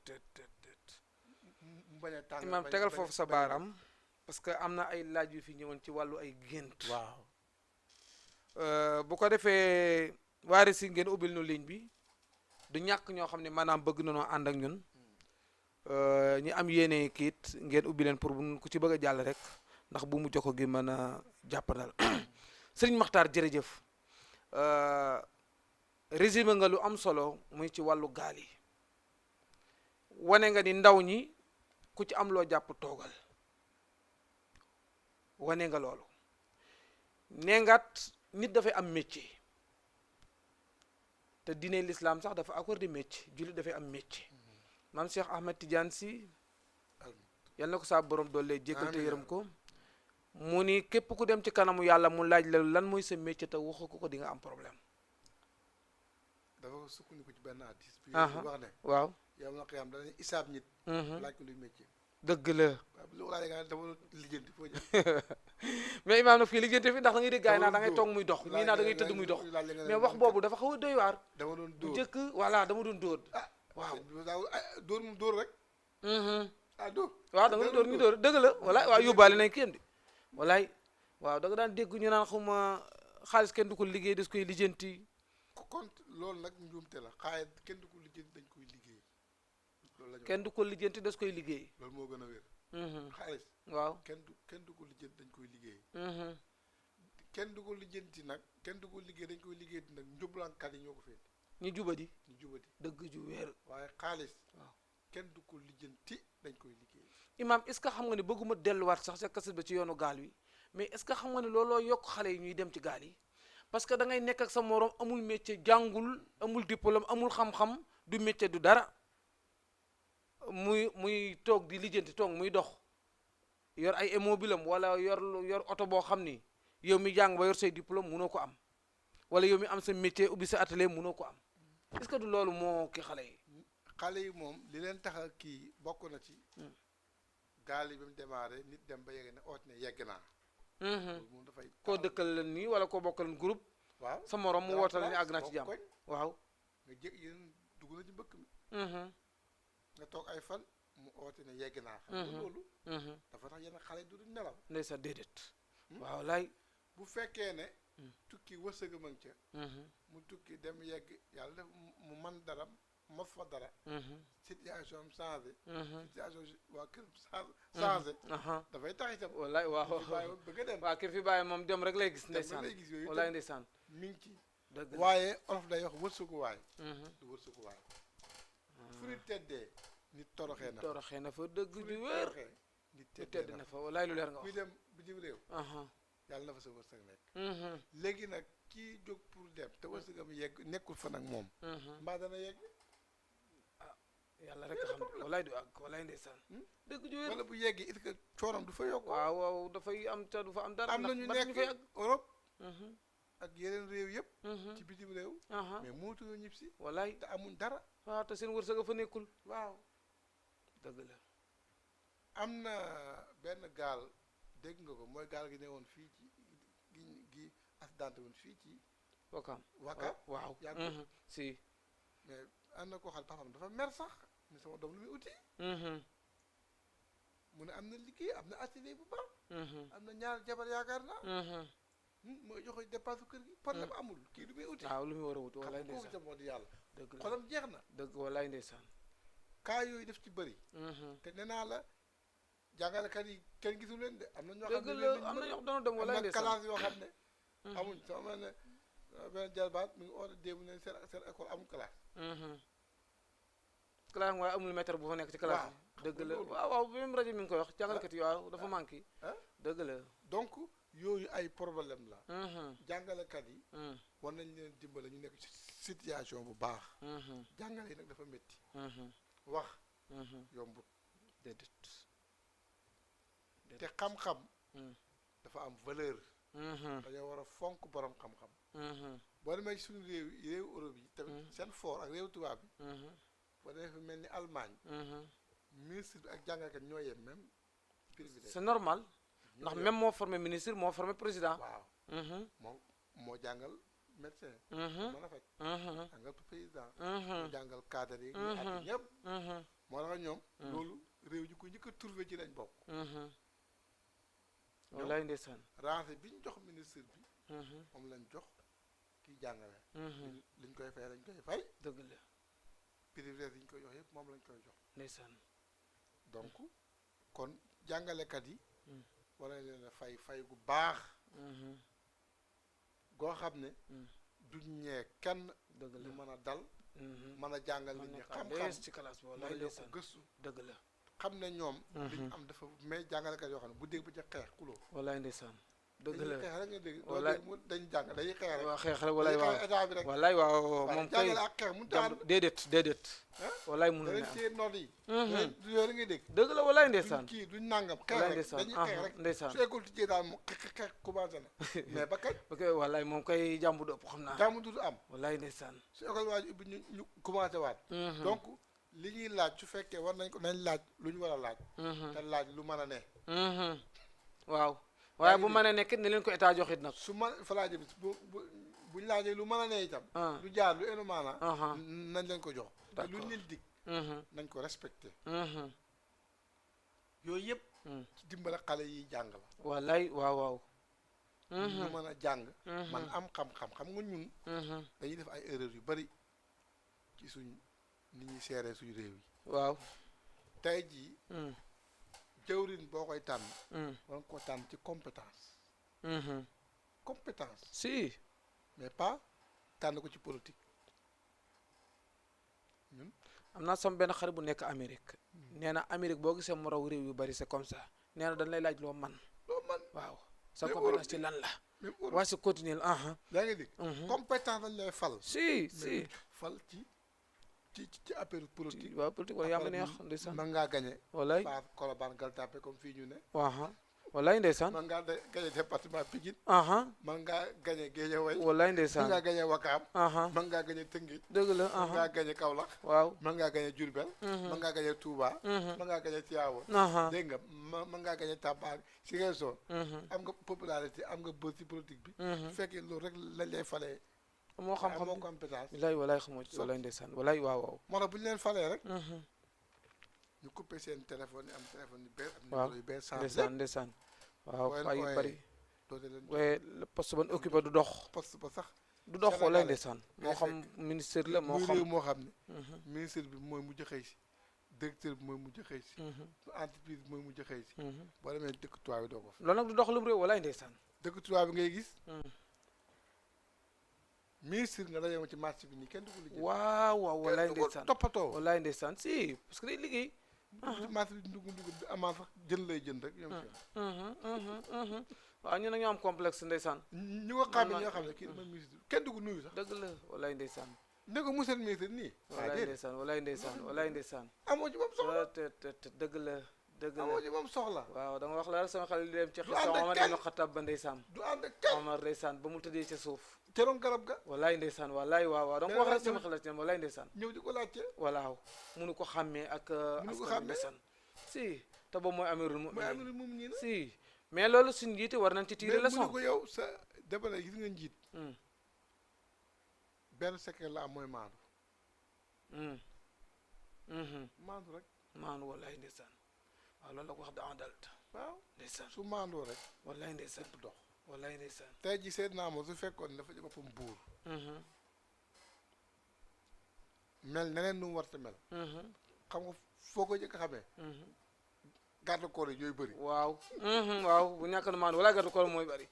mu bañ a tàng imaam tegal foofu sa baaraam. parce que am na ay laaj yu fi ñëwoon ci wàllu ay gént. waaw. bu ko defee waari si ngeen ubbil nu ligne bi du ñàkk ñoo xam ne maanaam bëgg na noo ànd ak ñun ñi am yéene kiit ngeen ubbi leen pour ku ci bëgg a jàll rek ndax bu mu jokko gi mën a jàppandal sëriñ Maxtaar jërëjëf résumé nga lu am solo muy ci wàllu gaal yi wane nga ni ndaw ñi ku ci am loo jàpp toogal wane nga loolu nee ngaat nit dafay am métier te diine l'islam sax dafa accordé métier jullit dafay am métier maam Cheikh Ahmed Tidiane Sy yal na ko saa borom doole jéggal te yërëm ko mu ni képp ku dem ci kanamu yàlla mu laaj la lan mooy sa métier te waxu ko di nga am problème. dafa sukkandiku ci benn hadis bi wax ne waaw yow na xiyam danañ isaab nit laaj ko luy métier dëgg la lu laaj nga dama lijjanti foo jëm mais imaam nag fii lijjanti fi ndax da ngay dégg gaay naa da ngay toog muy dox ñii naa da ngay tëdd muy dox mais wax boobu dafa xaw a doy waar dama doon dóor njëkk voilà dama doon dóor waaw dóor mu dóor rek dóor waaw da nga dóor ñu dóor dëgg la walaay waaw yóbbaale nañ kéem di walaay waaw da nga daan dégg ñu naan xuma xaalis kenn du ko liggéey des koy lijjanti kon loolu nag njuumte la xaalis kenn du ko lijjanti dañ koy liggéey loolu la kenn du ko lijjanti des koy liggéey loolu moo gën a wér xaalis waaw kenn du ko lijjanti dañ koy liggéey kenn du ko lijjanti nag kenn du ko liggéey dañ koy liggéey nag njublankat yi ñoo ko féet ñu jubadi ñu jubadi dëgg ju wér waaye xaalis waaw kenn du ko lijjanti dañ koy liggéey imaam est-ce que xam nga ne bëgguma delluwaat sax sa kaset ba ci yoonu gaal wi mais est-ce que xam nga ne looloo yokk xale yi ñuy dem ci gaal yi parce que da ngay nekk ak sa morom amul métier jàngul amul diplôme amul xam-xam du métier du dara muy toog di lijjanti toog muy dox yor ay immobile am wala yor oto boo xam ni yow mi jàng ba yor say diplôme munoo ko am wala yow mi am sa métier ubbi sa atelier munoo ko am est-ce que du loolu moo ki xale yi moom li leen tax a kii bokk na ci gaal yi ba mu démarré nit dem ba yegg ne oot ne yegg naa moom dafay koo dëkkal leen nii wala koo bokkal leen groupe waaw sa morom mu wootal ni àgg naa ci jàmm waaw nga jég yéen dugg na ci mbëkk mi nga toog ay fan mu oote ne yegg naa xam nga loolu dafa tax yenn xale du duñ nelaw ndeysaan déedéet waaw laay bu fekkee ne tukki wërsëg a ca mu tukki dem yegg yàlla def mu man dara mos fa dara situation am changé situation waa kër changé dafay tax itam wallaay waaw bëgg a dem waaw ki fi bàyyi moom dem rek lay gis ndeysaan wallaay ndeysaan mi ngi ci dëgg la waaye olof day wax wërsëguwaay du wërsëguwaay fu ñu teddee nit toroxee na toroxee na fa dëgg fu ju ñu wér toroxee nit te teddee tedd na na fa fa walaay lu leer nga kuy wax dem bitim réew yàlla na fa sa wërsëg nekk léegi nag kii jóg pour dem te wërsëgam yegg nekkul fa nag moom mbaa dana yegg yàlla rek xam walaay du àgg walaay ndeysaan dëgg ju wér wala bu yeggee it que coonam du fa yokk waaw waaw dafay am te du fa am dara am na ñu ndax ñu fay nekk àgg Europe ak yeneen réew yëpp ci bitim réew aha mais mootuñoo ñib si walaay te amuñ dara waaw te seen wërsëg a fa nekkul waaw dëgg la am na benn gaal dégg nga ko mooy gaal gi ne woon fii ci gi accidenté woon fii ci Wakaam Wakaam waaw yàggul si mais am na koo xam papam dafa mer sax ni sama doom lu muy uti mu ne am na liggéey am na atelier bu baax am na ñaar jabar yaakaar naa mooy joxe dépense kër gi problème amul kii lu muy uti waaw lu muy war a wut walaay xam kooku ndeysaan moo di yàlla dëgg la xolam jeex na dëgg walaay ndeysaan kaa yooyu def ci bëri te nee naa la jàngalekat yi kenn gisul leen de am na ñoo xam dëgg ne la am na ñoo xam dana dem am walaay na ndeysaan classe yoo xam ne amuñ sama mel ne benn jalbaat mi ngi oote démb ne seen école amul classe classe waaye amul maître bu fa nekk ci classe bi dëgg la waaw waaw même rajo mi ngi koy wax jàngalekat yi waaw dafa manqué dëgg la donc yooyu ay problème la jàngalekat yi war nañ leen dimbale ñu nekk ci situation bu baax jàngale yi nag dafa métti wax yombut déedéet te xam-xam dafa am valeur dañoo war a fonk borom xam-xam boo demee ci suñu réew Europe yi tamit seen fort ak réew tubaab bi boo demee fi mel ni Allemagne ministre bi ak jàngalekat ñoo yem même privilège c'est normal ndax même moo formé ministre moo formé président waaw moo jàngal médecin mën a faj jàngal président moo jàngal cadre yi ñu at ñëpp moo tax ñoom loolu réew ñu ko njëkk a trouvé ci lañ bokk wallaay ndeysaan rancé bi ñu jox ministre bi moom lañ jox kiy jàngale liñ koy fay lañ koy fay dëgg la privilège yi ñu koy jox yëpp moom lañ koy jox ndeysaan donc kon jàngalekat yi war nañ leen a fay gu baax goo xam ne duñ ñee kenn dëgg la ñu mën a dal mën a jàngal nit ñi xam-xam ci classe bi mën a wallaay yokk ndeysaan gëstu dëgg la xam ne ñoom liñ am dafa mais jàngalekat yoo xam ne bu dégg ba ca xeex kuloo wallaay ndeysaan dëgg la dañuy xeex rek nga dégg doo wallaay dégg mu dañ jàng dañuy xeex rek waaw xeex rek wallaay dañuy waaw xeex état bi rek wallaay waaw moom kay jàngale ak xeex mu taal déedéet wallaay mënul danañ ne am téye noot yi du yooyu la ngay dégg dëgg la wallaay duñ ndeysaan kii duñ nangam xeex wallaay rek ndeysaan dañuy xeex rek ndeysaan su école tijjee daal mu xeex commencé na mais ba kañ ok wallaay moom kay jàmbu du ëpp xam naa jàmm du am wallaay ndeysaan su école waaj ubbi ñu commencé waat donc li ñuy laaj su fekkee war nañ ko nañ laaj lu ñu war a laaj te laaj lu mën a ne waaw waaye bu mënee nekk ne leen ko état joxit nag su man fa laajee bi buñ laajee lu mën a ne itam lu jaar lu enu maana nañ leen ko jox te lu leen dig nañ ko respecté yooyu yëpp ci dimbale xale yi jàng la wallaay waaw waaw ñu mën a jàng man am xam-xam xam nga ñun dañuy def ay erreurs yu bari ci suñ ni ñuy seeree suñu réew yi waaw tey jii jëwrin boo koy tànn war nga ko tànn ci compétence compétence si mais pas tànn ko ci politique ñun am naa sama benn xarit bu nekk Amérique nee na Amérique boo gisee mu raw réew yu bari c'est comme ça nee na dañ lay laaj loo man waaw sa compétence ci lan la waa si continuer yaa ngi dégg compétence lañ lay fal si fal ci affaire politique waaw politique wala yaa ma neex ndeysaan man ngaa gañe wallaay Fass Colobane Gueule Tapée comme fii ñu ne wallaay ndeysaan man ngaa gañe département Pikine man ngaa gañe Guédiawaye wallaay ndeysaan man ngaa gañe Wakaam man ngaa gañe Tëngéej dëgg la man ngaa gañe Kaolack waaw man ngaa gañe Diourbel man ngaa gañe Touba man ngaa gañe Tivaouane dégg nga man ngaa gañe Tamba Ziguinchor am nga popularité am nga bës ci politique bi su fekkee loolu rek lañ lay falee moo xam-xam moo compétence bilaay walaay xamoo ci walaay ndeysaan walaay waaw waaw moo tax bu ñu leen falee rek ñu coupé seen téléphone yi am téléphone yu bees am numéro yu bees ndeysaan waaw fay yu bari doote leen waaye poste ban occupé du dox poste ba sax du dox walaay ndeysaan moo xam ministère la moo xam moo xam ne ministre bi mooy mujj xëy si directeur bi mooy mujj xëy si entreprise bi mooy mujj xëy si boo demee dëkk tubaab bi doo ko fa loolu nag du dox lu réew walaay ndeysaan dëkk tubaab bi ngay gis ministre nga daje ci marché bi nii kenn du ko liggéey. waaw waaw wallaay kenn du ko ndeysaan toppatoo. wallaay ndeysaan si parce que day liggéey. ci marché bi ndugg bi amaa sax jën lay jënd rek yom waaw ñu nag ñoo am complexe ndeysaan. ñu ko xamee ñoo xam ne kii dama ministre kenn du ko nuyu sax. dëgg la wallaay ndeysaan. ne ko monsieur le ministre nii. wallaay ndeysaan wallaay ndeysaan wallaay ndeysaan. amoo ci moom soxla. te dëgg la dëgg la amoo ci moom soxla. waaw da nga wax la rek sama xel di dem ci du ànd xisa ak Omar kenn ibn Xattaab ba ndeysaan. du ànd ak kenn. Omar ndeysaan ba mu tëddee ca suuf. ca roon garab ga. wallaay ndeysaan wallaay waaw waaw da nga ko wax rek sama xel ci wallaay ndeysaan. ñëw di ko laajte. walaaw munu ko xàmmee ak Munu ko askan xàmmee. ndeysaan si te boobu mooy amirul mooy mu'minin amirul mu'minin si mais loolu suñu njiiti war nañ ci tirer mais mu ne leçon. ko yow sa dama ne gis nga njiit benn secret la am mooy maandu. maandu rek. maanu wallaay ndeysaan waaw loolu la ko wax da dalt waaw ndeysaan su maandoo rek wallaay ndeysaan lépp dox. wallaay ndeysaan tey ji seet naa ma su fekkoon dafa ci boppam buur mel neneen nu mu war a mel. xam nga foo ko jëkk a xamee. garde corps yi ñooy bëri. waaw waaw bu ñàkk na maanu walaay gàttu koor mooy bari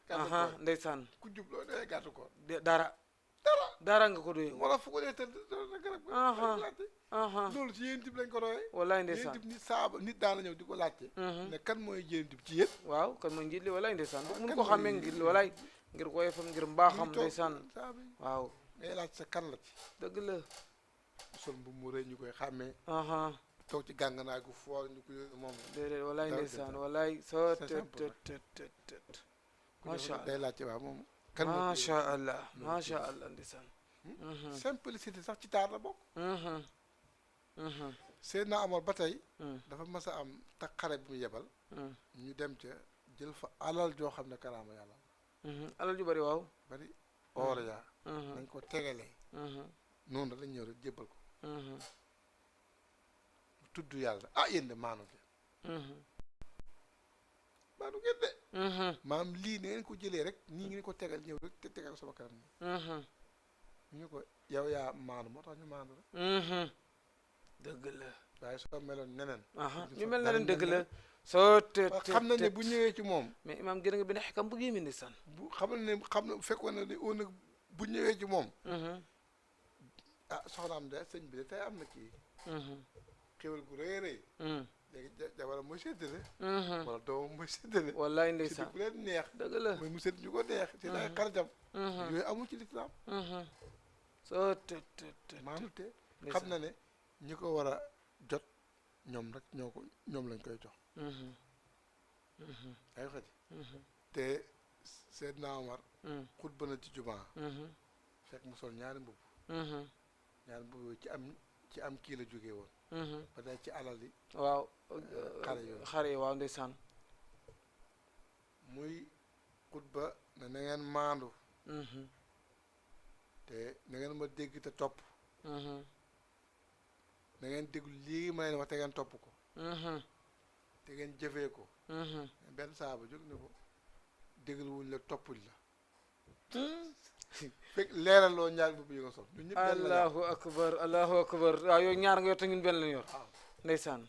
garde corps ndeysaan ku jub loo dee garde corps. dara dara nga ko doy wala fu ko dee tëdd na garab ga. loolu ci yéen tib lañ ko royee. wallaay yéen ndeysaan tib nit saaba nit daana ñëw di ko laajte. ne kan mooy yéen tib ci yéen. waaw kan mooy njiit li wallaay ndeysaan mun kan ko mooy xàmmee ngir wallaay ngir woyofam ngir mbaaxam ndeysaan saaba yi waaw ngay laaj sa kan la ci. dëgg la sol bu mu rëy ñu koy xàmmee. toog ci gànganaay gu foor ñu ko moom. déedéet wallaay dara ndeysaan jënd. wallaay soo C'est tët simple. tët ku macha ñëw day allah laajte waaw moom. kan moo macha allah moo macha allah ndeysaan simplicité sax ci taar la bokk. Seydina Omar ba tey. dafa mas a am tak xare bi mu yebal. ñu dem ca jël fa alal joo xam ne karaama yàlla. alal ju bari waaw bari or yaa. nañ ko tegalee. noonu lañ ñëw rek jébbal ko. mu tudd yàlla ah yéen de maanu ngeen. maanu ngeen de. maam lii ne ngeen ko jëlee rek nii ngeen ko tegal ñëw rek te tegal ko sama kanam nii. ñu ko yow yaa maanu moo tax ñu maanu rek. dëgg la waaye soo meloon neneen. ñu mel na leen dëgg la soo xam nañ ne bu ñëwee ci moom. mais imaam gërë nga benn xikam bu gémmi ndeysaan bu xamal ne xam na fekkoon na ne on nag bu ñëwee ci moom. ah soxnaam de sëñ bi de tey am na kii. xéwal gu rëy a rëy. léegi jabaram mooy séddale. wala doomam mooy séddale. wallaay si ndeysaan bu leen neex. dëgg la mooy mu sédd ñu ko neex. ci ay xaritam. yooyu amul ci lislaam. soo maanu te xam na ne ñi ko war a jot ñoom rek ñoom lañ koy jox. ay xaji te Seydina Omar xutba na ci jumaa fekk mu sol ñaari mbubb ñaari mbubb yooyu ci am kii la jógee woon ba day ci alal yi waaw xare yooyu xare yi waaw ndeysaan muy xutba ne na ngeen maandu te na ngeen ma dégg te topp na ngeen déglu lii ma leen wax te ngeen topp ko te ngeen jëfee ko benn saaba jóg ne ko déglu wuñ la toppuñ la fekk leeraloo ñaar mbubb yi nga sol ñun ñëpp benn la allahu akbar allahu akbar waaw yooyu ñaar nga yor te ñun benn lañ yor waaw ndeysaan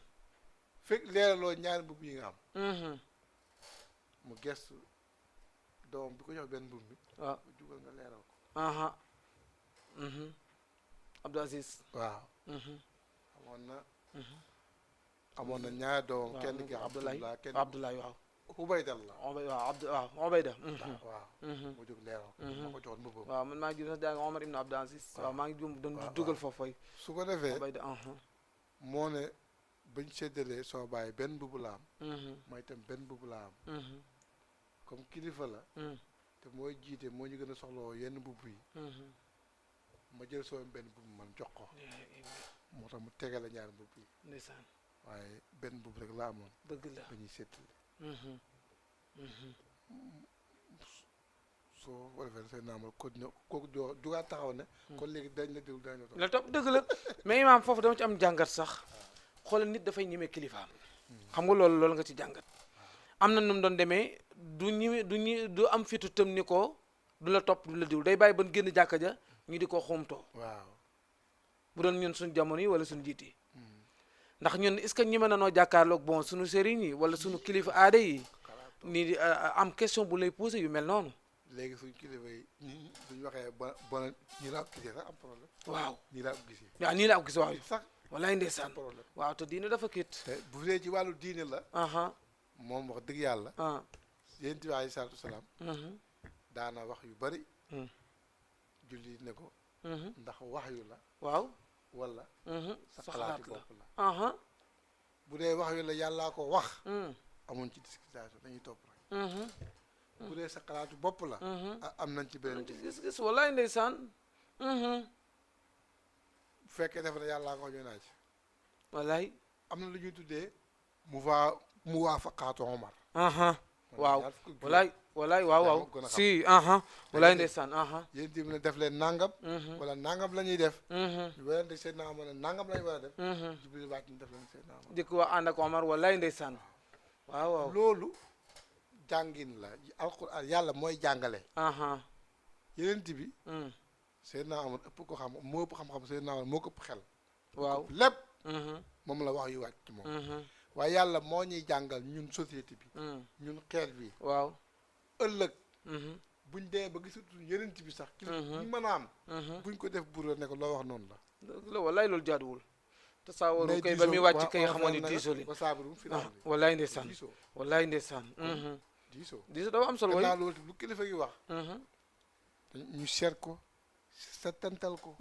fekk leeraloo ñaari mbubb yi nga am mu gestu doom bi ko jox benn mbubb mi waaw mu jugal nga leeral ko Abdou Aziz waaw amoon na ñaari doom kenn ki Abdullah kenn Abdoulaye waaw Ubaydallah waaw Ubayda waaw mu jóg leeral ko ma ko joxoon mbubbam waaw man maa ngi sax daa nga Omar ibn Abdou Aziz waaw maa ngi jum doon dugal foofu su ko defee Ubayda moo ne bañ séddalee soo bàyyi benn mbubb la am mooy itam benn mbubb la am comme kilifa la te mooy jiite moo ñu gën a soxlawoo yenn mbubb yi ma jël soo benn mbubb man jox ko moo tax mu tegale ñaari mbubb yi ndeysaan waaye benn mbubb rek la amoon dëgg la ba ñuy séddale soo ko defee seen naamal continué kooku jugaat taxaw ne kon léegi dañ la déglu dañ la topp la topp dëgg la mais imaam foofu dama ci am jàngat sax xoolal nit dafay ñemee kilifaam xam nga loolu nga ci jàngat am na nu mu doon demee du am fitu tëm ni ko du la topp du la diw day bàyyi ban génn jàkka ja ñu di ko xumtoo waaw bu doon ñun suñu jamono yi wala suñu jiit yi ndax ñun est-ce que ñeme na noo jàkkaarloog bon suñu sëriñ yi wala suñu kilifa aada yi ni am question bu lay posé yu mel noonu léegi suñ kilifa yi ñi suñ waxee bon ñi laa ko gisee sax am problème. waaw ñi laa ko gisee. waaw nii laa ko gis waaw sax wallaay am ndeysaan problème. waaw te diine dafa kiit te bu dee ci wàllu diine la. moom wax dëgg yàlla. yonent bi alayhi salaatu wasalaam. daana wax yu bari. julli ne ko. ndax wax yu la. waaw wala. sa sa xalaat xalaati la bopp la. bu dee wax yu la yàllaa ko wax. amuñ ci discrimination dañuy topp rek. bu dee sa xalaatu bopp la. am nañ ci beneen gis-gis wallaay ndeysaan bu fekkee def na yàllaa ko ñëw naa ci. wallaay am na lu ñuy tuddee mu waafaqaatu Omar. waaw wallaay waaw si wallaay ndeysaan yéen tamit ne def leen nangam. wala nangam la ñuy def. ñu werante Seydina Omar ne nangam la ñu war a def. Jibril wàcc ñu def leen Seydina Omar. dikk waa ànd ak Omar wallaay ndeysaan waaw loolu jàngin la alquran yàlla mooy jàngale. yeneen bi. Seydina Omar ëpp ko xam moo ëpp xam-xam Seydina Omar moo ko ëpp xel. waaw lépp. moom la wax yu wàcc ci moom. waaye yàlla moo ñuy jàngal ñun société bi. ñun xeet bi. waaw ëllëg. buñ dee ba gisatuñ yeneen bi sax. ñu mën a am. buñ ko def buur la ne ko loo wax noonu la. dëgg la wallaay loolu jaaduwul. te saa waru kay ba muy wàcc kay xamoon ni diisoo li. wallaay ndeysaan wallaay ndeysaan. diisoo dafa am solo. gannaaw loolu lu kilifa gi wax. ñu seet ko setantal ko.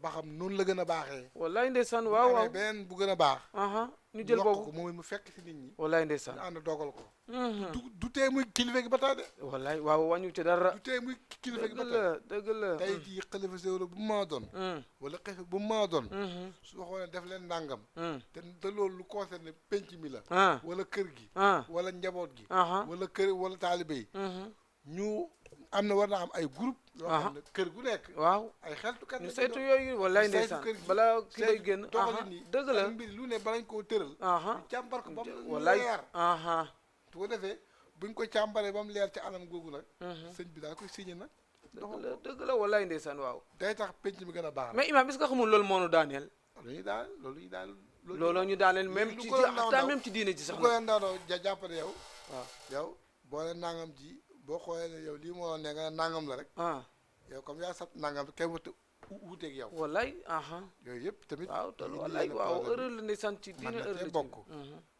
ba xam noonu la gën a baaxee. wallaay ndeysaan waaw beneen bu gën a baax. ñu jël boobu ko moom mu fekk si nit ñi. wallaay ndeysaan ñu ànd dogal ko. du tee muy kilifa gi ba tey de. wallaay waaw wàññi ci dara. du tee muy kilifa gi ba tey dëgg la tey jii xalifa séeréer bu mu maa doon. wala xeex bu mu maa doon. su waxoon ne def leen nangam. te loolu lu concerné penc mi la. wala kër gi. wala njaboot gi. wala kër wala taalibe yi. ñu am na war na am ay groupe yoo xam ne kër gu nekk. waaw ay xeltukat ñu saytu yooyu wallaay ndeysaan balaa ki lay génn. dëgg la mbir lu ne balañ koo tëral. ñu càmbar ko ba mu wallaay leer. su ko defee buñ ko càmbaree ba mu leer ci anam googu nag. sëñ bi daa koy signé nag. dëgg la wallaay ndeysaan waaw. day tax penc mi gën a baax. mais Imaam est-ce que xamul loolu moo ñu daaneel. loolu ñu daaneel même ci même ci diine ji sax. bu ko leen ndaw jàppale yow. waaw yow boo leen nangam ji boo xoolee ne yow lii moo ne nga nangam la rek. yow comme yaa sat nangam kenn wut wuuteeg yow. wallaay. yooyu yëpp tamit. waaw te wallaay waaw heure la ndeysaan ci diine heure la ci bokk.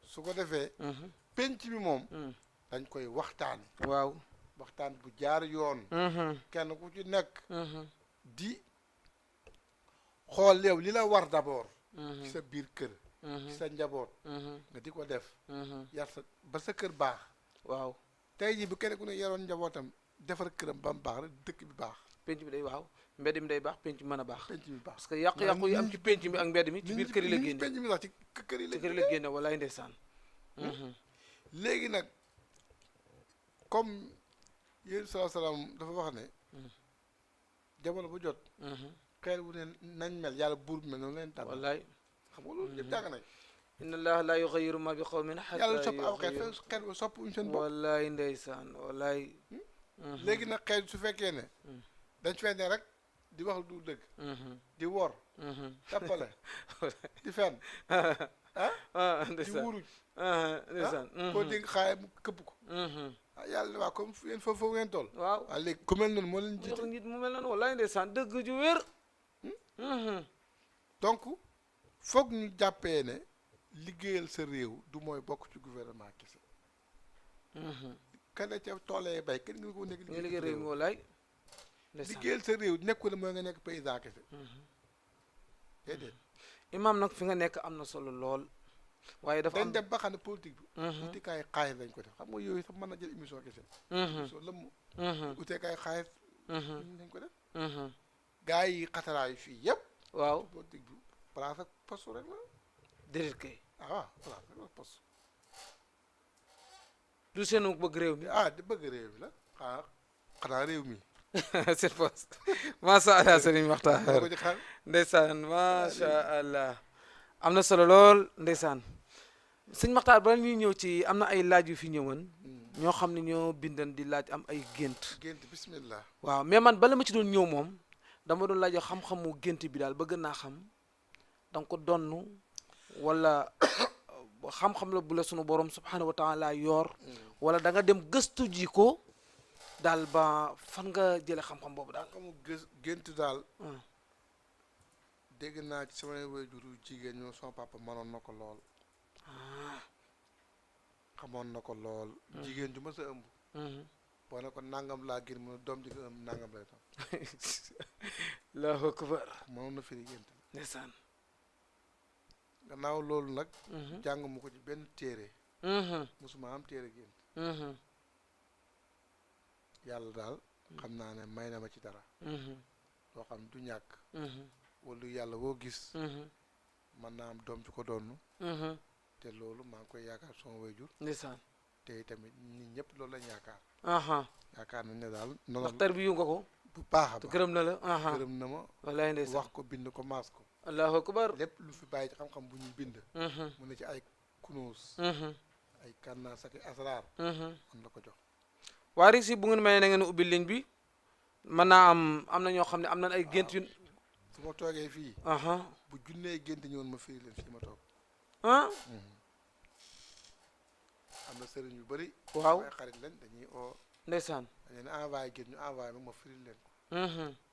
su ko defee. penc mi moom. dañ koy waxtaan. waaw waxtaan bu jaar yoon. kenn ku ci nekk. di xool yow li la war d'abord. ci sa biir kër. ci sa njaboot. nga di ko def. yar sa ba sa kër baax. waaw tey jii bu kenn ku ne yaroon njabootam defar këram ba mu baax rek dëkk bi baax. penc bi day waaw mbedd mi day baax penc bi mën a baax. penc bi baax parce que yàqu-yàqu yi am ci penc bi ak mbedd mi ci biir kër yi la génne. penc mi sax ci kër yi la génne walaay ndeysaan. léegi nag comme yéen salaam dafa wax ne. jamono bu jot. xeer bu ne nañ mel yàlla buur bi mel noonu leen tànn. wallaay xam nga loolu yëpp jàng nañ. inna allaha la yughayyiru ma bi qawmin hatta yàlla sopp aw xeet ba sopp seen bopp. wallaay ndeysaan wallaay. léegi nag xeet su fekkee ne. dañ fee ne rek di wax du dëgg. di wor. tappale di fen di wuruj. ndeysaan koo dégg xaaye mu këpp ko. yàlla ne waa comme yéen foofu ngeen toll. waaw léegi ku mel noonu moo leen jiite. nit mu mel noonu wallaay ndeysaan dëgg ju wér. donc foog ñu jàppee ne liggéeyal sa réew du mooy bokk ci gouvernement kese. ka ne ca toolee bay kenn nga ko nekk liggéey réew mi wallaay. liggéeyal sa réew nekkul ne mooy nga nekk paysan kese. déedéet. Imaam nag fi nga nekk am na solo lool. waaye dafa am dañ dem ba xam ne politique bi. utikaay xaalis lañ ko def xam nga yooyu sax mën na jël émission kese. émission lëmm. utikaay xaalis. lañ ko def. gars yi xataraayu fii yëpp. waaw politique bi place ak poste rek la. déedéet kay. waaw place rek la poste. du seenu bëgg réew mi. di bëgg réew mi la xanaa réew mi. seen poste macha allah Serigne Makhtar ndeysaan macha allah am na solo lool ndeysaan sëñ Makhtar bala ñuy ñëw ci am na ay laaj yu fi ñëwoon ñoo xam ne ñoo bindan di laaj am ay gént bismillah waaw mais man bala ma ci doon ñëw moom dama doon laaj xam-xamu gént bi daal bëgg naa xam danga ko donn wala xam-xam la bu la sunu borom subhanahu wa taala yor wala da nga dem gëstu ji ko daal ba fan nga jële xam-xam boobu daal. xam gént daal ah dégg naa ci samay waajuru jigéen ñoom sama papa mënoon na ko lool ah xamoon na ko lool jigéen ju ma sa ëmb boo ne ko nangam laa génn mu ne doom ji nga ëmb nangam lay doon Allahu akbar mënoon na firi gént ndeysaan. gannaaw loolu nag jàng mu ko ci benn téere mosuma am téere gént yàlla daal xam naa ne may na ma ci dara loo xam du ñàkk wala yàlla woo gis mën naa am doom ci ko doon te loolu maa ngi koy yaakaar sama waajur ndeysaan. te tamit nit ñëpp loolu lañ yaakaar aha yaakaar nañ ne daal ndax noonu tarbiyu nga ko bu baax a te baax gërëm na la. aha gërëm na ma wallaay ndeysaan. wax ko bind ko maas ko Allahu akbar. lépp lu fi bàyyi ci xam-xam bu ñuy bind mu ne ci ay kunuus ay kànnaas ak asraar man la ko jox waari si bu ngeen mayee na ngeen ubbi ligne bi mën naa am na ñoo xam ne am nañ ay gént yu. su ma toogee fii aha bu junnee gént ñëwoon ma firi leen fii ma toog ah am na sëriñ yu bëri waaw ay xarit lañ dañuy oo ndeysaan. dañ leen envoyé gént ñu envoyé ma firi leen ko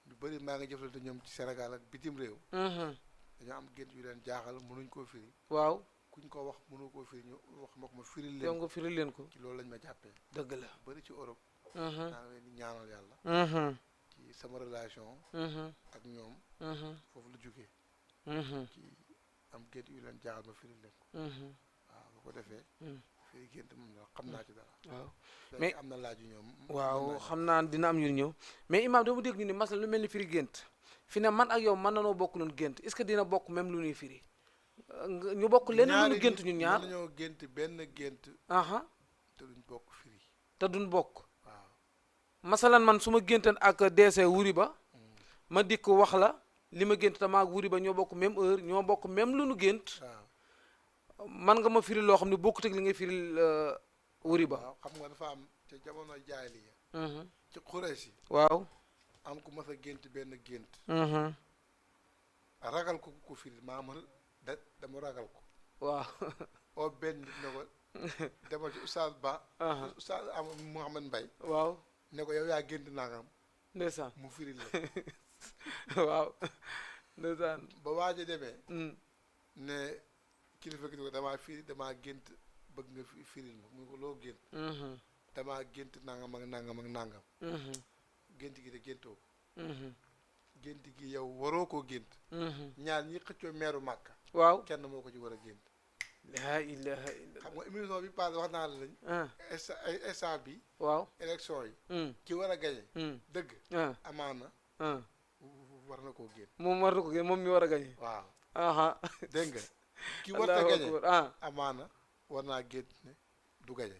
ñu bëri maa ngi jëflante ñoom ci Sénégal ak bitim réew dañoo am gént yu leen jaaxal mënuñ koo firi waaw kuñ ko wax mënu koo firi ñu wax ma ko ma firil yow leen nga firi leen ko. ci loolu lañ ma jàppee dëgg la. bëri ci Europe naa leen di ñaanal yàlla ci sama relation ak ñoom foofu la jógee ci am gént yu leen jaaxal ma firil leen ko waaw bu ko defee firi gént moom la xam naa ci dara waaw mais am na laaj yu ñoom waaw xam naa dina am ñu ñëw mais imaam dama dégg ñu ni masal lu mel ni firi gént fi ne man ak yow mën nanoo bokk noonu gént est-ce que dina bokk même lu ñuy firi ñu bokk leneen lu ñu gént ñun ñaar mën nañoo gént benn gént aha te duñ bokk firi te duñ bokk waaw masalan man su ma géntan ak DC wuri ba ma dikk wax la li ma gént te maag wuri ba ñoo bokk même heure ñoo bokk même lu nu gént waaw man nga ma firi loo xam ne bokkut ak li ngay firi wuri ba waaw xam nga dafa am te jamono jaahiliya ci Quraysh yi waaw am ku mas a gént benn gént ragal ko firi maa man dama ragal ko waaw oo benn nit ne ko demal ci oustaz Ba oustaz am Mouhamed Mbaye waaw ne ko yow yaa gént nangam ndeysaan mu firil la waaw ndeysaan ba waaj a demee ne kilifa gi ne ko damaa gént bëgg nga firil ma mu ne ko loo gént damaa gént nangam ak nangam ak nangam gént gi de géntoo ko gént gi yow waroo koo gént ñaar ñi xëccoo meeru Màkka waaw kenn moo ko ci war a gént laa ilaha illa xam nga émission bi passé wax naa la lañ instant bi waaw élection yi ki war a gañe dëgg amaana war na koo gént moom war na ko génn moom mi war a gañe waaw aha dégg nga ki war a gañe amaana war naa gént ne du gañe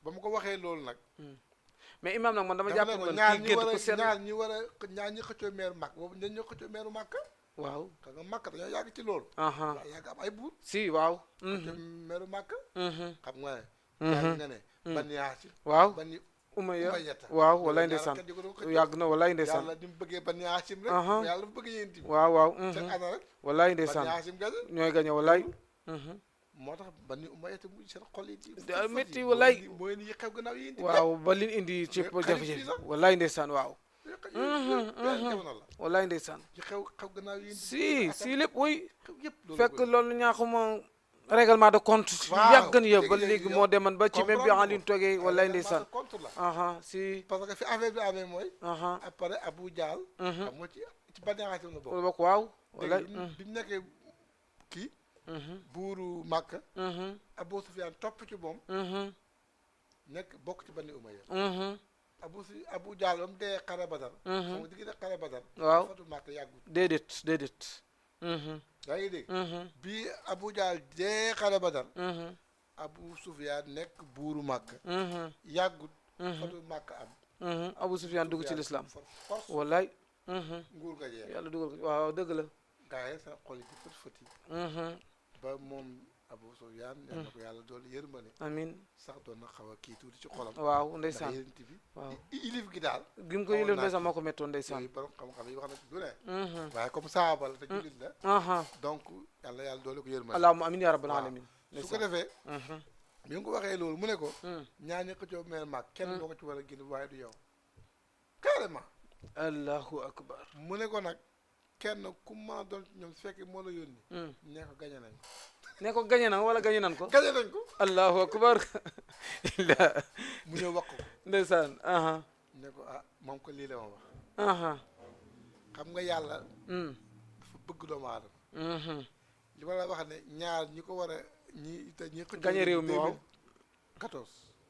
ba mu ko waxee loolu nag mais imaam nag man dama jàpp man ñaar kii ñi gént war ko a seet ñaar ñi xëccoo meeru Màkka boobu dañ ñoo xëccoo meeru Màkka waaw xam nga Màkka dañoo yàgg ci loolu aha waaw yàgg am ay buur si waaw xëccoo meeru Màkka xam nga ne yàgg nga ne Bani Haasim waaw Bani Umayya Umayyata waaw wallaay ndeysaan kat di ko doon xëccoo yàgg na wallaay ndeysaan yàlla ni mu bëggee Bani Haasim rek yàlla mu bëgg yéen bi waaw waaw chaque année rek wallaay Bani ndeysaan Haasim gañe ñooy gañe wallaay moo tax Bani Umayyata mu seen xol yi daa métti wallaay mooy ni xew gannaaw yéen bi waaw ba lin indi ci jafe-jafe wallaay ndeysaan waaw jamono la wallaay ndeysaan ci xew gannaaw yéen si lépp woy xew yëpp fekk loolu ñaaxuma règlement de compte yàggan ya ba léegi moo deman ba ci même bi Alioune toogee wallaay ndeysaan contre la aha si parce que fi affaire bi amee mooy aha après Abu Jahl xam nga ci Bani Haasim la bokk bokk waaw wallaay bi mu nekkee kii buuru Màkka Abu Sufyaan topp ci moom nekk bokk ci Bani Umayya Abu Jahl ba mu dee xare Badar xam nga digg xare Badar waaw fatu Màkka yàggut déedéet yaa ngi dégg bi Abu Jahl dee xare Badar Abu Sufyaan nekk buuru Màkka yàggut fatu Màkka am Abu Sufyaan dugg ci lislaam force wallaay nguur ga jeex yàlla dugal ko waaw dëgg la gaa yi seen xol yi di fët ba moom Abu Sufyaan yal na ko yàlla dool yërmande amin sax doon na xaw a kii tuuti ci xolam waaw ndeysaan yénent bi waaw ilif gi daal gi mu ko yëlef ndeysaan moo ko méttoon ndeysaan yooyu borom xam-xam yi wax na ci du ne waaye comme saaba la te jullit la aha donc yàlla doole ko yërmande allahumma amin ya rabbal alamin su ko defee bi nga ko waxee loolu mu ne ko Hmm. ñaar ñi xëccoo meel maag kenn moo ko ci war a génn waaye du yow carrément allahu akbar. mu ne ko nag kenn ku mën a doon ci ñoom su fekkee moo la yónni Hmm. nee ko gañe nañ ko ne ko gañe na wala gañe nan ko. gañe nañ ko allahu akbar. mu ñëw wax ko ndeysaan. aha ne ko ah moom ko lii la ma wax aha. xam nga yàlla Hmm. dafa bëgg doomu aadama Mhm. li ma la wax ne ñaar ñi ko war a ñi te ñi xëccoo gañe réew mi waaw. 2014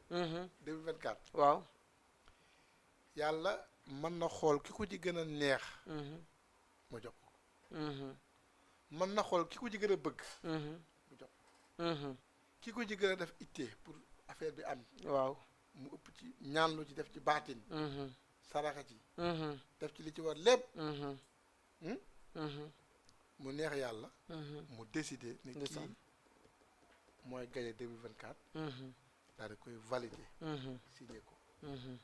Mhm. 2024 waaw. yàlla mën na xool ki ko ci gën a neex Mhm. ma jox ko Mhm. mën na xool ki ko ci gën a bëgg Mhm. mu jox Mhm. ki ko ci gën a def ittee pour affaire bi am waaw. mu ëpp ci ñaan lu ci def ci baatin Mhm. saraxa ci Mhm. def ci li ci war lépp Mhm. Hmm? Mhm. mu neex yàlla Mhm. mu décider ne ndeysaan. kii mooy gagné 2024 Mhm. daal di koy valider Mhm. signé ko Mhm.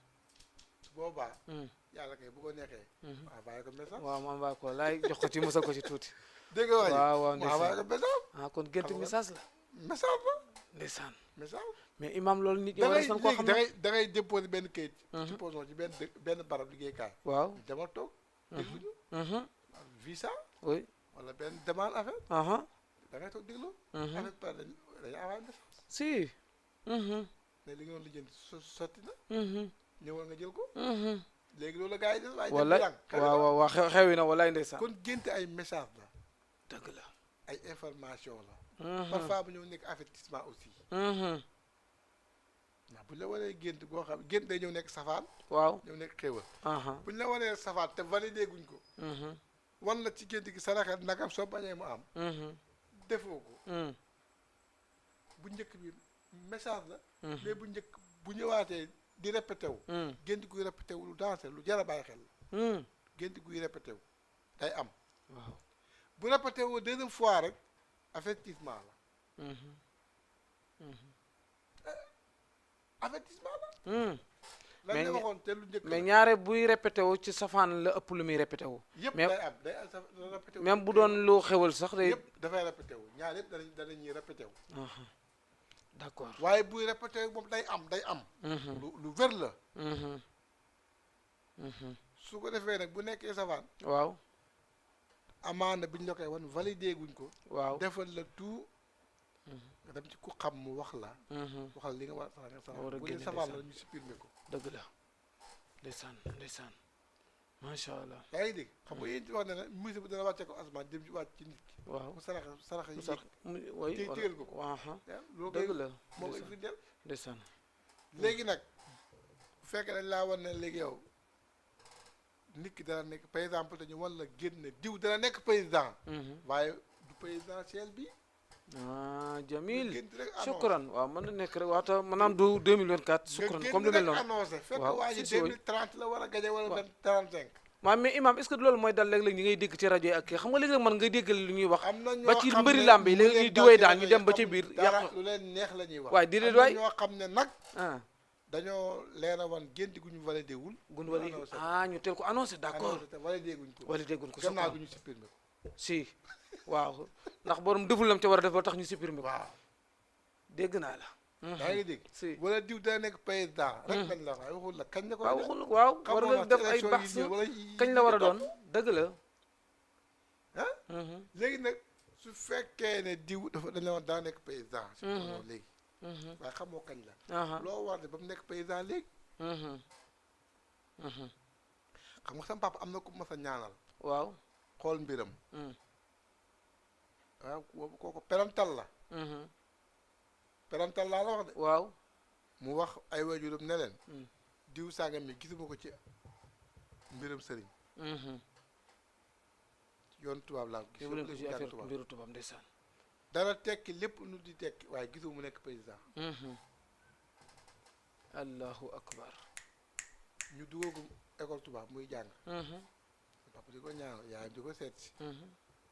su boobaa Mhm. yàlla kay bu ko neexee Mhm. mu envoyé ko message waaw ma envoyé ko laay jox ko ci musal ko ci tuuti. dégg nga wax ji waaw waaw mu envoyé ndeysaan. ko message ah kon gént xam nga. message la. message la ndeysaan. message mais imam loolu nit ñi da war ngay nañ koo léegi xam da ne. ngay da ngay déposé benn kayit Mhm. supposons ci benn barab liggéeykaay waaw. dama toog déglu ñu Mhm. visa oui. wala benn demande affaire aha. da ngay toog déglu Mhm. affaire par dañu envoyé message si. Mhm. ne li nga doon lijjanti sotti na Mhm. ñëwal nga jël ko Mhm. léegi loolu la gars yi des waaye wala waaw waaw waaw xewi na walaay ndeysaan. kon génte ay message la dëgg la. ay information la Mhm. parfois bu ñëw nekk avertissement aussi Mhm. ndax bu ñu la waree gént goo xam gént day ñëw nekk safaan waaw. ñëw nekk xéewal aha. bu ñu la waree safaan te validé guñ ko Mhm. wan la ci gént gi saraxel nagam soo bañee mu am Mhm. defoo ko Mhm. bu njëkk bi message la Mhm. mais bu njëkk bu ñëwaatee di répété wu Mhm. gént guy répété wu lu dansé lu jar a bàyyi xel la Mhm. gént guy répété wu day am waaw. bu répété wu deuxième fois rek avertissement la Mhm. Mhm. avertissement la Mhm. lan mais la waxoon te lu njëkk mais la ñaare buy répété wu ci safaan la ëpp lu muy répété wu. yëpp mais- day am sa répété wu même bu doon lu xewal sax day. yëpp dafay répété wu ñaar yëpp danañuy répété wu aha. d'accord. waaye buy répété wu moom day am Mhm. lu wér la Mhm. Mhm. su ko defee nag bu nekkee safaan waaw. amaana bi ñu la koy wan validé guñ ko waaw. defal la tout Mhm. nga dem ci ku xam mu wax la Mhm. waxal li nga war a sax nga war a sax bu dee génne safaan la ndeysaan. ñu supprimer ko dëgg la. ndeysaan ndeysaan. macha allah. yaa ngi dégg xam nga yéen ci wax ne ne musiba bi dana wàccee ko asamaan jëm ci wàcc ci nit ki waaw. mu saraxa yi sax way téye- téyel ko ko. aha. loolu dëgg koy la. moo koy ndeysaan firndeel ndeysaan. léegi nag bu fekkee dañ laa wan ne léegi yow nit ki dana nekk par exemple dañu wan la génn diw dana nekk président Mhm. waaye du présidentiel bi ah jamil. gént rek annoncé shukran waaw mën na nekk rek waaw te maanaam du 2024. shukran nga comme lu génn mel rek noonu. annoncé fekk waaw, waa ji si, si, oui. 2030 la war a gañe wala waaw. 2035 waaw mais imam est-ce que loolu mooy dal léeg-léeg ñi ngay dégg ci rajo yi ak kii xam nga léeg-léeg mën nga déggal lu ñuy wax. am na ñoo ba ci xam mbëri ne làmb yi mu léegi leen ñuy dal diwee ci daan rajo ñu yi dem ba ci xamul biir dara yàq. lu leen neex la ñuy wax waaye déedéet am na waay. ñoo xam ne nag ah dañoo leen a wan gént gu ñu validé wul gun wali annoncé ko. ah ñu teel ko annoncé d'accord annoncé te validé guñ ko wali déggun ko gannaaw shukran gu ñu supprimer ko si waaw ndax borom deful lam ca war a def ba tax ñu supprimer ko waaw dégg naa la. yaa ngi dégg si wala diw dana nekk président rek lañ la wax waxul la kañ la ko waaw def. waxul waaw war xamoo nga nag def ci ay élection baax yi ñëw wala yi kañ la war a topp. doon dëgg la. ah Mhm. léegi nag su fekkee ne diw dafa dañ la wax daa nekk président si loolu léegi Mhm. waaye xamoo kañ la aha. loo war de ba mu nekk président léegi Mhm. Mhm. xam nga sama papa am na ku mas a ñaanal waaw. xool mbiram Mhm. waaw kooku perantal la Mhm. perantal laa la wax de waaw. mu wax ay waajuram ne leen Mhm. diw sàngam mi gisuma ko ci mbiram sëriñ Mhm. yoon tubaab laa ko gis yóbbu leen ko lépp ci jàng affaire tubaab mbiru tubaab ndeysaan. dana tekki lépp nu di tekki waaye gisuma mu nekk président Mhm. allahu akbar. ñu dugal ko école tubaab muy jàng Mhm. sa papa di ko ñaanal yaayam di ko seet si Mhm.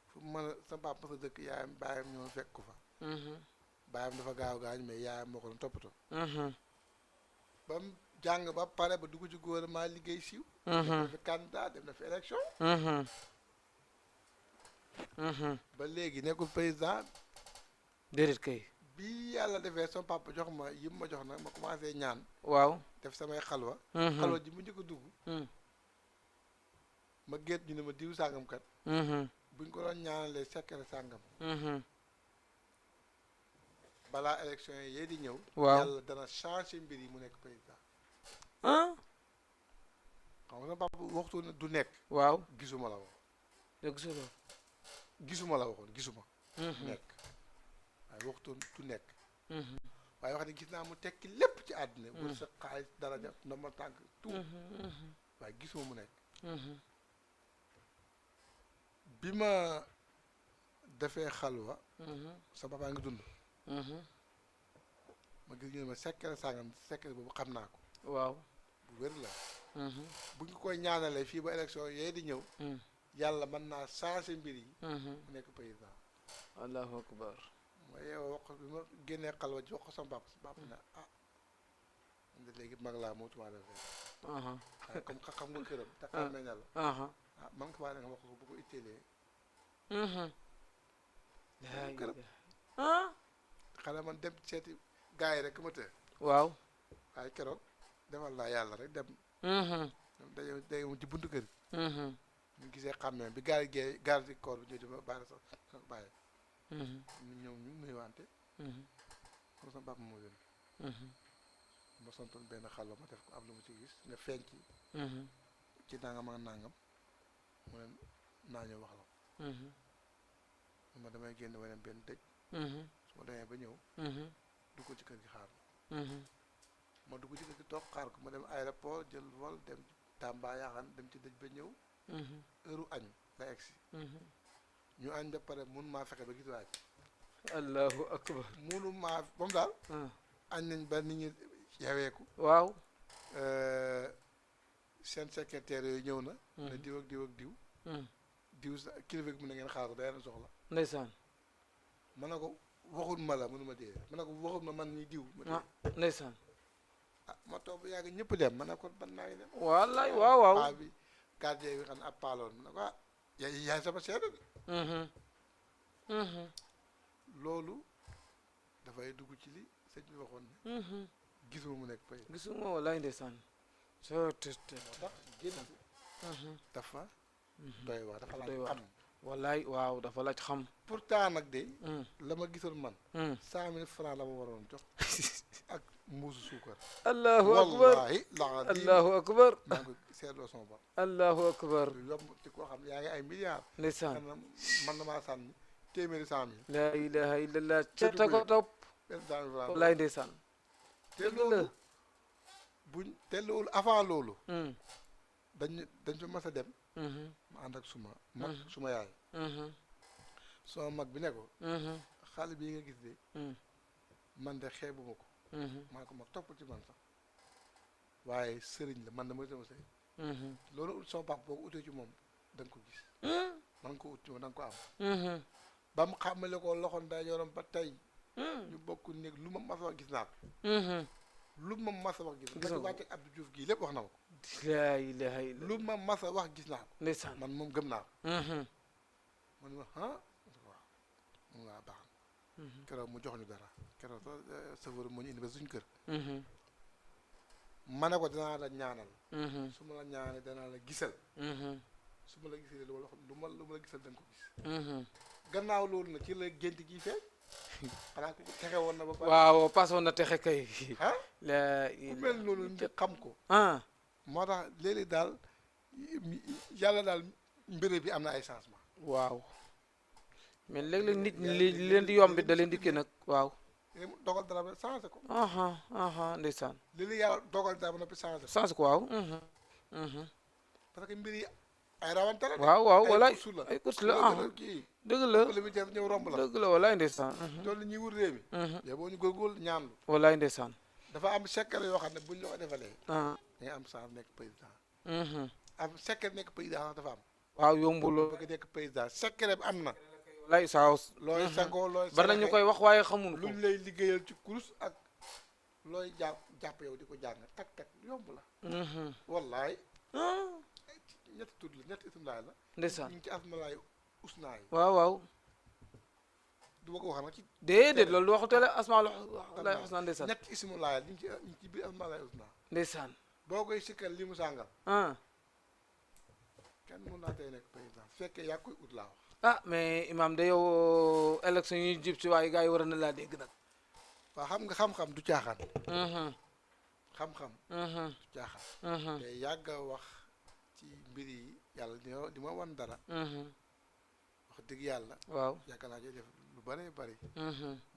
fu mu mën a sa papa sa dëkk yaayam baayam ñoo fekk ko fa Mhm. baayam dafa gaaw gaañ mais yaayam moo ko doon toppatoo Mhm. ba mu jàng ba pare ba dugg ci gouvernement liggéey siiw def na fi candidat def na fi élection Mhm. Mhm. ba léegi nekkul président déedéet kay. bi yàlla defee sama papa jox ma yi ma jox nag ma commencé ñaan waaw def samay xalwa mhm xalwa ji mu njëkk a dugg mhm ma géet ñu ne ma diw sàngam kat mhm buñ ko doon ñaanalee sekkere sàngam mhm balaa élection yi yee di ñëw waaw yàlla dana changer mbir yi mu nekk président ah xam nga sama papa waxtu ne du nekk waaw gisuma la wax dëgg si loolu gisuma la waxoon gisuma mhm nekk waaye waxtu du nekk mhm waaye wax ne gis naa mu tekki lépp ci àddina Mhm. wër sa xaalis daraja ndombal tànk tout mhm waaye gisuma mu nekk mhm bi ma defee xalwa mhm sa papa ngi dund mhm ma gis ñu ne ma sekkere sàngam sekkere boobu xam naa ko waaw bu wér la mhm bu ñu koy ñaanalee fii ba élection yee di ñëw mhm yàlla mën naa changer mbir yi mhm mu nekk président allahu akbar ma yeewoo wax ko bi ma génnee xalwa ji wax ko sama papa ne ah man de léegi mag laa mootuma def rek aha waaye comme xam nga këram te xam nañ la aha ah man ko nga wax ko bu ko itteelee mhm yaa këram ah xanaa man dem seeti gars yi rek ma të waaw waaye keroog defal naa yàlla rek dem mhm day ci buntu kër mhm ñu gisee xàmmee bi gaar gee garde corps bi ñëw di ma bàyyi sax bàyyi mhm ñu ñëw ñu nuyuwante mhm comme sama papa moo yónni mhm ma santoon benn xalwa ma def ko am lu mu ci gis nga feeñ mhm ci nangam ak nangam mu ne naa ñëw wax la ko mhm ma damay génn weneen benn dëj mhm su ma demee ba ñëw mhm dugg ci kër gi xaar mhm ma dugg ci kër gi toog xaar ko ma dem aéroport jël vol dem Tamba Yaxaan dem ci dëj ba ñëw mhm heure añ la egsi mhm ñu añ ba pare mun maa fexe ba gis waaj allahu akbar munu maa moom daal ah añ nañ ba nit ñi yaweeku waaw seen secrétaire yooyu ñëw na ne mhm diw ak diw ak diw mhm diw sa kilifa gi mun na ngeen xaar ko day na soxla ndeysaan ma ne ko waxul ma la mënu ma dee ma ne ko waxul ma man ñi diw ma ah dee ndeysaan ah ma toog ba yàgg ñëpp dem ma ne ko man naa ngi dem wallaay waaw waaw paa bi gardien bi xam ne ab paaloon ma ne ko ah yaay sama seede de mhm mhm loolu dafay dugg ci li sëñ bi waxoon ne mhm gisuma mu nekk fay gisuma wallaay ndeysaan soo te moo tax génn mhm dafa mhm doy waar dafa doy laaj waar. am wallaay waaw dafa laaj xam pourtant nag de mhm la ma gisoon man mhm 100 000 francs la ma waroon jox ak mbuusu suukar allahu akbar wallahi laa allahu akbar maa ngi ko seetloo sama bopp allahu akbar lu yomb ci koo xam ne yaa ngi ay milliards ndeysaan xanaa man damaa sànni téeméeri 100 000 laa ilaha illallah ca Surtout ta ko que- topp benn 100 000 francs wallaay ndeysaan te dëgg loolu la buñ te loolu avant loolu mhm dañ fa mas a dem mhm ma ànd ak suma mag Mhm. suma yaay mhm suma mag bi ne ko mhm xale bii nga gis de mhm man de xeebuma ko mhm maa ko mag topp ci man sax waaye sëriñ la man na mooy sama sëriñ mhm loolu sama papa boo ko utee ci moom da nga ko gis mhm man nga ko ut ci moom da nga ko am mhm ba mu xàmmale ko loxo ndeyjooram ba tey mhm ñu bokk néeg lu ma mas a wax gis naa ko mhm lu ma mas a wax gis naa Gis ko nga ko. wàcc ak Abdou Diouf gii lépp wax na ma ko laa ilaha illallah lu ma mas a wax gis naa ko ndeysaan man moom gëm naa ko mhm man ma ah waaw mun ngaa baax mhm keroog mu jox ñu dara keroog sax safar moo ñu indi ba suñu kër mhm ma ne ko danaa la ñaanal mhm su ma la ñaanee danaa la gisal mhm su ma la gisee lu ma la gisal da nga ko gis mhm gannaaw loolu nag ci la gént gi feeñ xanaa ku texe woon na ba pare waaw pasoon na texe kay ah laa ku mel noonu nga xam ko ah moo tax léeg-léeg daal yàlla daal mbir bi am na ay changement waaw mais léeg-léeg nit ñi li leen di yombi da leen di kii nag waaw léegi mu dogal dara ba changé ko aha aha ndeysaan léeg-léeg yàlla dogal dara ba noppi changé ko sans ko waaw mhm mhm parce que mbir yi ay rawante la de. waaw waaw ay walaay course la ay course la loolu ah dana kii dëgg la wala mi def ñëw romb la dëgg la walaay ndeysaan loolu la ñuy wut réew mi mhm yow boo ñu góorgóorlu ñaanlu walaay ndeysaan dafa am secret yoo xam ne buñ la ko defalee ah da ngay am chance nekk président mhm am secret nekk président sax dafa am waaw yombul bëgg nekk président secret bi am na walaay saaw looy sangoo looy bari na ñu koy wax waaye xamuñu ko luñ lay liggéeyal ci kurus ak looy jàpp yow di ko jàng tak tak yomb la mhm wallaay ah ñetti tudd la ñetti ismlaay la ndeysaan ñu ngi ci asmalaay usnaay waaw waaw du ma ko wax nag ci déedéet loolu du waxu tele asmaul laay xusna ndeysaan ñett ismu laayal ñu ngi ci biir asmaa laay husna ndeysaan boo koy sikkal li mu sàngal ah kenn mën naa tey nekk président su fekkee yaa koy ut laa wax ah mais imam de yow élection yi jib si waaye gars yi war na laa dégg nag waaw xam nga xam-xam du caaxaan xam-xam du caaxaan te yàgg a wax ci mbir yi yàlla di ma wan dara wax dëgg yàlla waaw yàgg naa ci def lu bëree bëri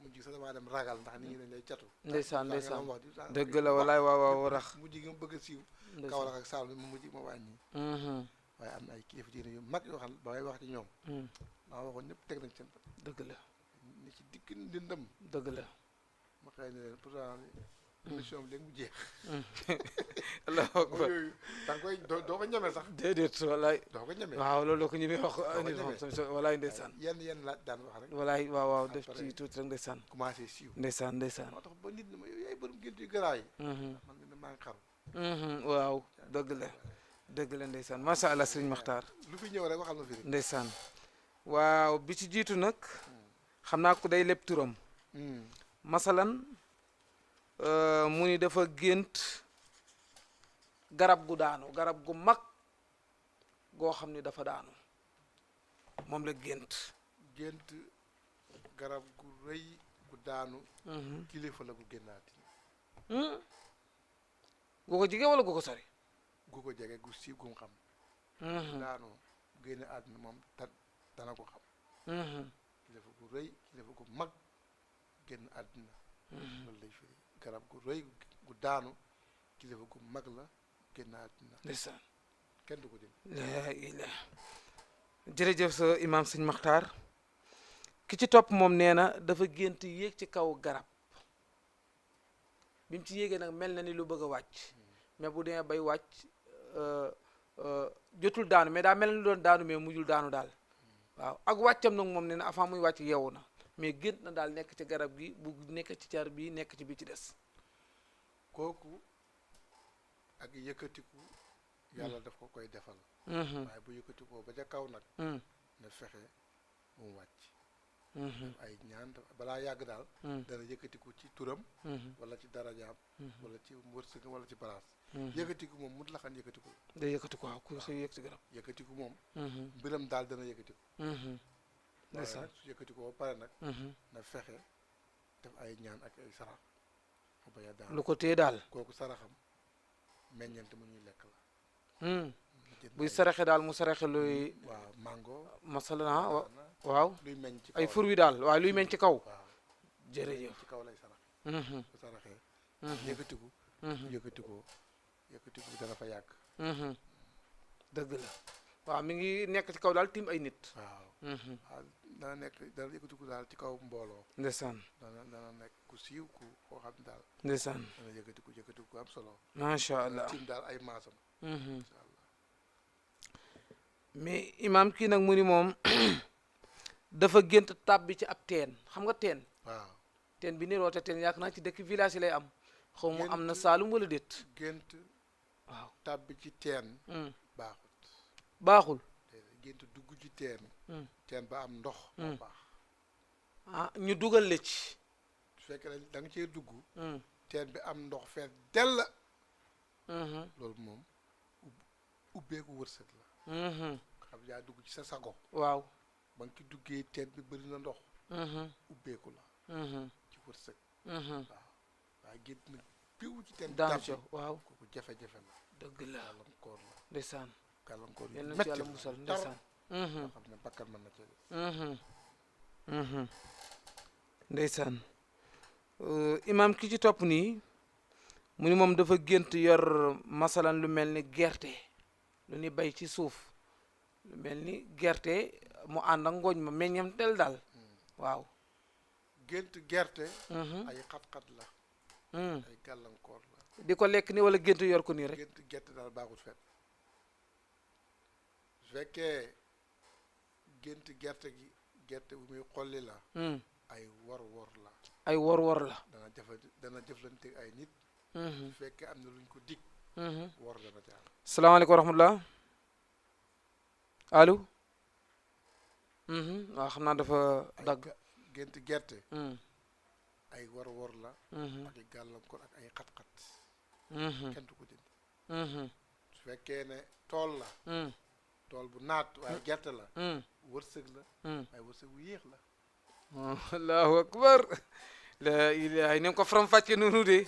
mujj sax damaa dem ragal ndax nit ñi dañ lay catu ndeysaan ndeysaan wax dëgg la walaay waaw waaw rax mujj gi ma bëgg a siiw Kaolack ak Saalum mu mujj ma wàññi waaye am na ay kilifa diine yu mag yoo xam ne ba may wax ci ñoom maa waxoon ñëpp teg nañ seen bët dëgg la ni ci dikk ndëndëm dëgg la ma xëy ne leen pourtant émission bi léegi mu jeex allahu akbar yooyu da nga koy doo ko ñeme sax déedéet walaay doo ko ñeme waaw loolu la ko ñemee wax nit xam walaay ndeysaan yenn la daan wax rek walaay waaw waaw def ci tuuti rek ndeysaan commencé siiw ndeysaan ndeysaan moo tax ba nit ñi ma yow yaay borom gént yu garaaw yi man nga ne maa ngi xaru waaw dëgg la ndeysaan macha allah sëriñ Maxtaar lu fi ñëw rek waxal ma fi rek ndeysaan waaw bi ci jiitu nag xam naa ko day lépp turam masalan mu ni dafa gént garab gu daanu garab gu mag goo xam ni dafa daanu moom la gént garab gu rëy gu daanu kilifa la gu génnaati gu ko jege wala gu ko sori gu ko jege gu siiw gu mu xam daanu génne àdduna moom dana ko xam kilifa gu rëy kilifa gu mag génn àdduna loolu lay firi garab gu rëy gu daanu kilifa gu mag la génn àdduna ndeysaan kenn du ko dégg laa ilaha jërëjëf sa imam sëñ Maxtaar ki ci topp moom nee na dafa gént yéeg ci kaw garab bi mu ci yéegee nag mel na ni lu bëgg a wàcc mais bu demee bay wàcc jotul daanu mais daa mel na lu doon daanu mais mujjul daanu daal waaw ak wàccam nag moom nee na avant muy wàcc yeewu na mais gént na daal nekk ci garab gi bu nekk ci car bi nekk ci bi ci des kooku ak yëkkatiku yàlla daf ko koy defal waaye bu yëkkatikoo ba ca kaw nag na fexe mu wàcc ay ñaan balaa yàgg daal dana yëkkatiku ci turam wala ci darajaam wala ci wërsëg wala ci balaas yëkkatiku moom mut la xam yëkkatiku day yëkkatiku waaw ku xëy yëg ci garab yëkkatiku moom mbiram daal dana yëkkatiku ndeysaan su yëkkatiku ba pare nag na fexe def ay ñaan ak ay sarax mu bañ a daal lu ko téye daal kooku saraxam meññeent mu ñuy lekk la buy saraxe daal mu saraxe luy waaw mango masalan waaw luy meññ ci kaw ay fur wi daal waaw luy meñ ci kaw waaw jërëjëf ci kaw lay saraxe bu saraxee yëkkatiku yëkkatiku dana fa yàgg dëgg la waaw mi ngi nekk ci kaw daal tim ay nit waaw waaw dana yëkkatiku daal ci kaw mbooloo ndeysaan dana nekk ku siiw ku koo xam daal ndeysaan dana yëkkatiku ku am solo macha allah tim daal ay maasam incha allah mais imam kii nag mu ni moom dafa gént tàbbi ci ab teen xam nga teen waaw teen bi ni roote teen yaakaar naa ci dëkk village yi lay am xaw ma am na Saalum wala déet gént waaw tàbbi ci teen baaxut baaxul gént dugg ci teen ba am ndox moo baax ah ñu dugal la ci su fekkee da nga cee dugg teen bi am ndox fees dell loolu moom ubbeeku wërsëg la xam yaa dugg ci sa sago waaw ba nga ci duggee teen bi bëri na ndox ubbeeku la ci wërsëg waaw waaye gént nag piw ci teen daanu ci waaw kooku jafe-jafe la dëgg la gàllankoor la ndeysaan gàllankoor yal yu na ci métti yàlla musal ndeysaan yoo xam ne bakkan mën na cee ndeysaan imam ki ci topp nii mu ni moom dafa gént yor masalan lu mel ni gerte lu ni bay ci suuf lu mel ni gerte mu ànd ak ngooñ ma meññam tel daal waaw gént gerte ay xat-xat la ay gàllankoor la di ko lekk ni wala gént yor ko nii rek gént gerte daal baaxut fet su fekkee gént gerte gi gerte bu muy xolli la ay wor la ay wor la dana jëflante ay nit su fekkee am na luñ ko dig wor dana ci am salaamaaleykum wa rahmatullah allo waaw xam naa dafa dagg gént gerte mm, ay war-war la mhm, ak i gàllankoor ak ay xat-xat mhm, kenn du ko dindi mhm, su fekkee ne tool la mm, tool bu naat waaye gerte la mm, wërsëg la mm. waaye wërsëg bu yéex la allahu akbar la ilaha ni nga ko faram fàcce noonu de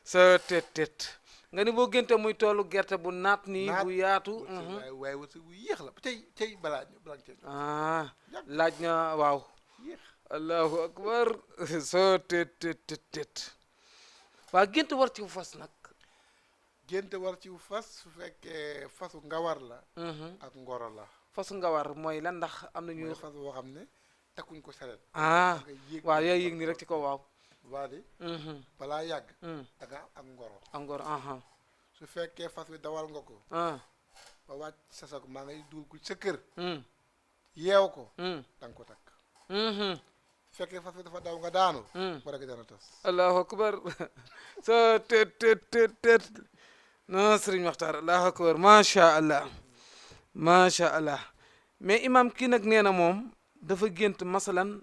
sa tet nga ni boo génte muy toolu gerte bu naat nii naat bu yaatu wërsëg waaye wërsëg bu yéex la tey balaa nga cee jot ah yàgg laaj na waaw yéex allahu akbar sa tet waa gént war ci fas nag gént war ci fas su fekkee fasu ngawar la ak ngoro la fasu nga war mooy lan ndax am na ñu mooy fas boo xam ne takkuñ ko saret ah nga yéeg waaw yaay yéeg ni rek ci kaw waaw waa di balaa yàgg da nga am ak ngoro encore su fekkee fas wi dawal nga ko ba wàcc sa sag maa ngay dugal ko sa kër yeew ko da nga ko takk su fekkee fas wi dafa daw nga daanu ba rek dana tas allahu akbar sa tet non sëriñ Maxtaar allahu akbar macha allah mais imam kii nag nee na moom dafa gént masalan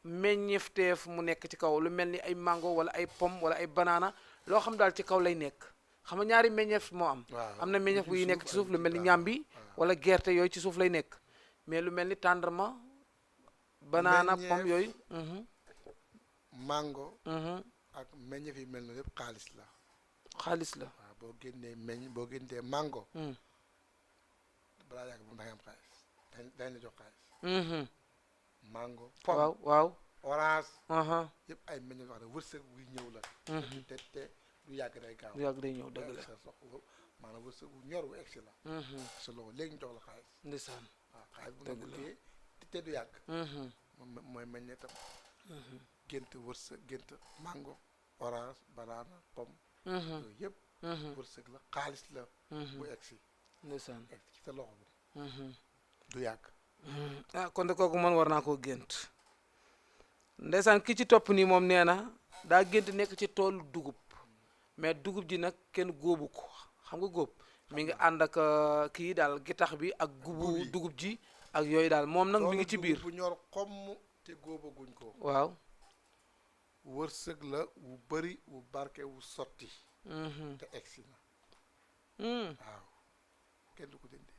meññeefteef mu nekk ci kaw lu mel ni ay mango wala ay pomme wala ay banaana loo xam daal ci kaw lay nekk xam nga ñaari meññeef moo am am na meññeef buy nekk ci suuf lu mel ni ñambi wala gerte yooyu ci suuf lay nekk mais lu mel ni tàndarma banaana pomme yooyu mango ak meññeef yi mel na yëpp xaalis la xaalis la waaw boo génnee mango balaa yàgg moom da ngay am xaalis dañ la jox xaalis mango pomme waaw orange yëpp ay meññeef yoo xam ne wërsëg buy ñëw la te du yàgg day gaaw du yàgg day ñëw dëgg la sa soxla maanaam wërsëg bu ñor bu egsi la sa loxo léegi ñu jox la xaalis ndeysaan waaw xaalis bu nga bëggee te du yàgg mooy meññee tam gént wërsëg gént mango orange banana pomme yooyu yëpp wërsëg la xaalis la bu egsi ndeysaan egsi ci sa loxo bi du yàgg ah kon de kooku man war naa koo gént ndeysaan ki ci topp nii moom nee na daa gént nekk ci tool dugub mais dugub ji nag kenn góobu ko xam nga góob mi ngi ànd ak kii daal gitax bi ak gubu dugub ji ak yooyu daal moom nag mi ngi ci biir bu ñor xomm te góobaguñ ko waaw wërsëg la wu bëri wu barke wu sotti te egsi na waaw kenn du ko dindi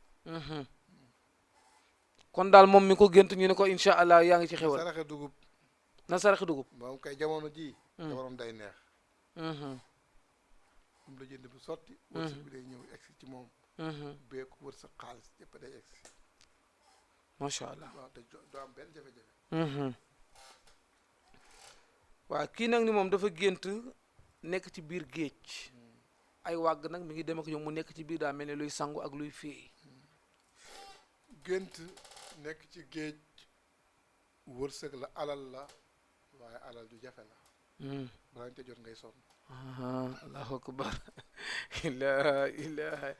kon daal moom mi ko gént ñu ne ko incha allah yaa ngi ci xewal saraxe dugub na saraxe dugub moom kay jamono ji jamonoom day neex moom la jënd bu sotti wërsëg bi day ñëw egsi ci moom beeku wërsëg xaalis yëpp day egsi macha allah waaw te doo am benn jafe-jafe waaw kii nag ni moom dafa gént nekk ci biir géej ay wàgg nag mi ngi dem ak ñoom mu nekk ci biir daa mel ne luy sangu ak luy féey gént nekk ci géej wërsëg la alal la waaye alal ju jafe la balaa ñu te jot ngay sonn allahu akbar la ilaha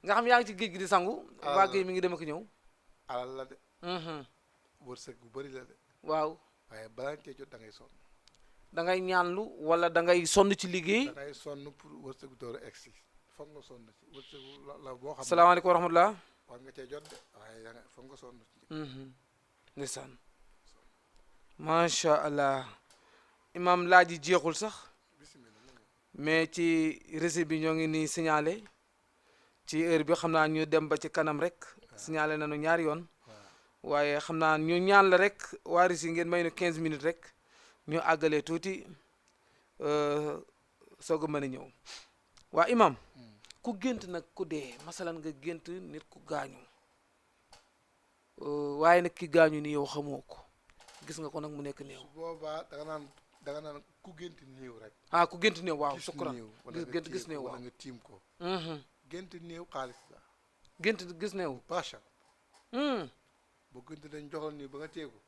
nga xam yaa ngi ci géej gi di sangu wàgg yi mi ngi dem ak ñëw alal la de wërsëg bu bëri la de waaw waaye balaa ñu te jot da ngay sonn da ngay ñaanlu wala da ngay sonn ci liggéey da ngay sonn pour wërsëg bu door a egsi foog nga sonn ci wërsëg la boo xam ne salaamaaleykum wa rahmatullah war nga cee jot de waaye da nga foog nga sonn ci ndeysaan macha allah imam laaj yi jeexul sax mais ci récit bi ñoo ngi nii signalé ci heure bi xam naa ñu dem ba ci kanam rek signalé nañu ñaari yoon waaye xam naa ñu ñaan la rek waa récit ngeen may nu 15 minutes rek ñu àggalee tuuti soog a mën a ñëw waa imam ku gént nag ku dee masalan nga gént nit ku gaañu waaye nag ki gaañu ni yow xamoo ko gis nga ko nag mu nekk néew su boobaa da nga naan ku gént néew rek ku gént néew waaw sukkuran gént gis néew waaw wala nga tiim ko gént néew xaalis la gént gis néew bachar boo gént dañ jox la néew ba nga téegu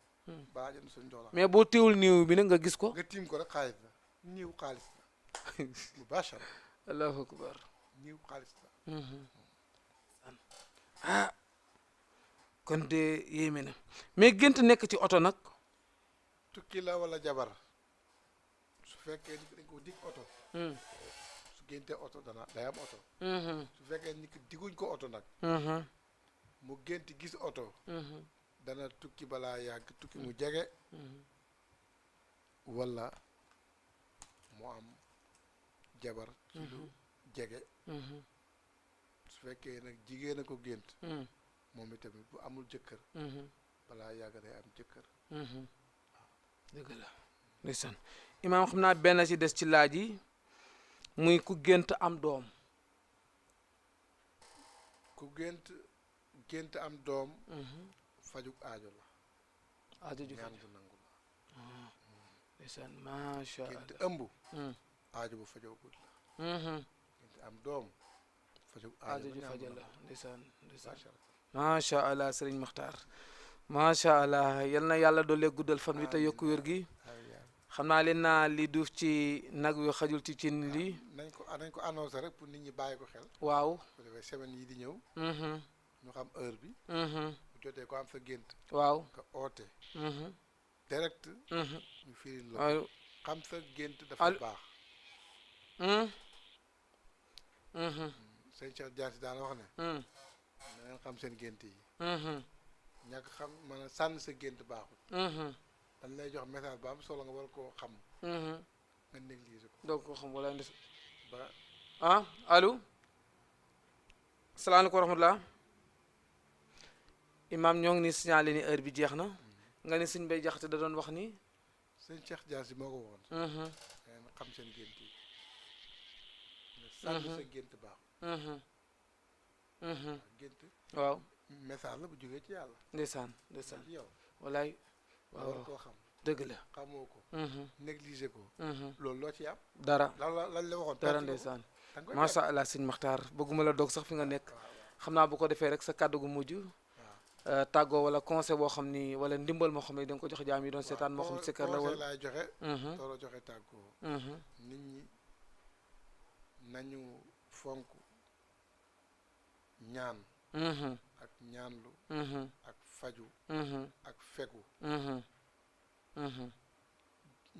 balaa jënd suñ jox la mais boo téewul néew bi nag nga gis ko nga tiim ko rek xaalis la néew xaalis la bu bachar allahu akbar néew xaalis la kon de yéeme na mais gént nekk ci oto nag tukki la wala jabar su fekkee nit dañ ko dig oto su géntee oto day am oto su fekkee nit ki diguñ ko oto nag mu gént gis oto dana tukki balaa yàgg tukki mu jege wala mu am jabar ci lu jege su fekkee nag jigéen a ko gént moom itamit bu amul jëkkër balaa yàgg day am jëkkër dëgg la ndeysaan imaam xam naa benn ci des ci laaj yi muy ku gént am doom ku gént am doom fajuk aajo la aajo ju ñaan faju bu nangu la ndeysaan macha gént allah ëmb aajo bu fajoogul la gént am doom fajuk aajo aajo ju ba ñaan bu fajal la nangu ndeysaan ndeysaan macha allah macha allah sëriñ Maxtaar macha allah yal na yàlla doole guddal fan wi te yokku wér gi xam naa leen naa li duuf ci nag wi xajul ci cin li nañ ko annoncé rek pour nit ñi bàyyi ko xel waaw bu defee semaine yi di ñëw ñu xam heure bi bu jotee ko am sa gént waaw nga oote direct ñu firil la waaw xam sa gént dafa Allo. baax sëñ Cheikh Diagne daana wax ne na ngeen xam seen gént yi ñàkk xam maanaam sànni sa gént baaxul dañ lay jox message ba am solo nga war koo xam nga négliger ko donc ko xam wala ndes ba ah allo salaamaaleykum wa rahmatulah imaam ñoo ngi ni signalé ni heure bi jeex na nga ni sëñ Bay Jaxate da doon wax ni sëñ Cheikh Diagne si moo ko waxoon ngeen xam seen gént yi nga sànni sa gént baaxul gént waaw message la bu jógee ci yàlla ndeysaan ndeysaan ci yow walaay nga waaw war koo xam dëgg la xamoo ko négliger ko loolu loo ci am dara lañ la waxoon dara perte nga ko. ndeysaan da nga koy macha allah sëñ Maxtaar bëgguma la dog sax fi nga nekk xam naa bu ko defee rek sa kàddu gu mujj tàggoo wala conseil boo xam ni wala ndimbal moo xam ne da nga ko jox jaam yi doon seetaan moo xam sikkar la wala laay joxe tooro joxe tàggoo nit ñi nañu fonk ñaan ak ñaanlu ak faju ak fegu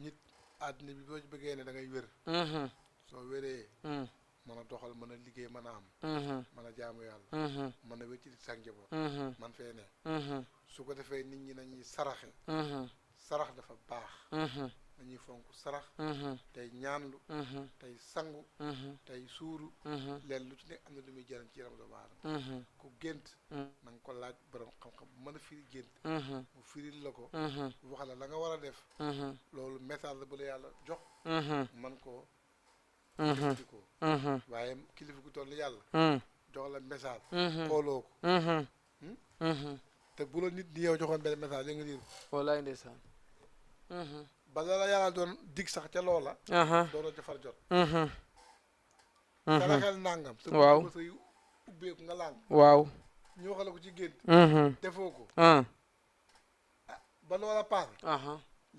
nit àddina bi boo ci bëggee ne da ngay wér soo wéree mën a doxal mën a liggéey mën a am mën a jaamu yàlla mën a wécci sa njaboot man fee ne su ko defee nit ñi nañuy saraxe sarax dafa baax nañuy fonk sarax tey ñaanlu tey sangu tey suuru leen lu ci nekk am na lu muy jëriñ ci yaram doomu aadama ku gént na nga ko laaj borom xam-xam bu mën a firi gént mu firil la ko wax la nga war a def loolu message la bu la yàlla jox man koo jëfandikoo waaye kilifa gu toll yàlla jox la message xooloo ko te bu la nit ñi yow joxoon benn message li nga liir walaay ndeysaan bala la yàlla doon dig sax ca loola doona ca far jot saraxel nangam sa waaw ba say ubbeeku nga làng waaw ñu waxal ko ci gént defoo ko ba loola paase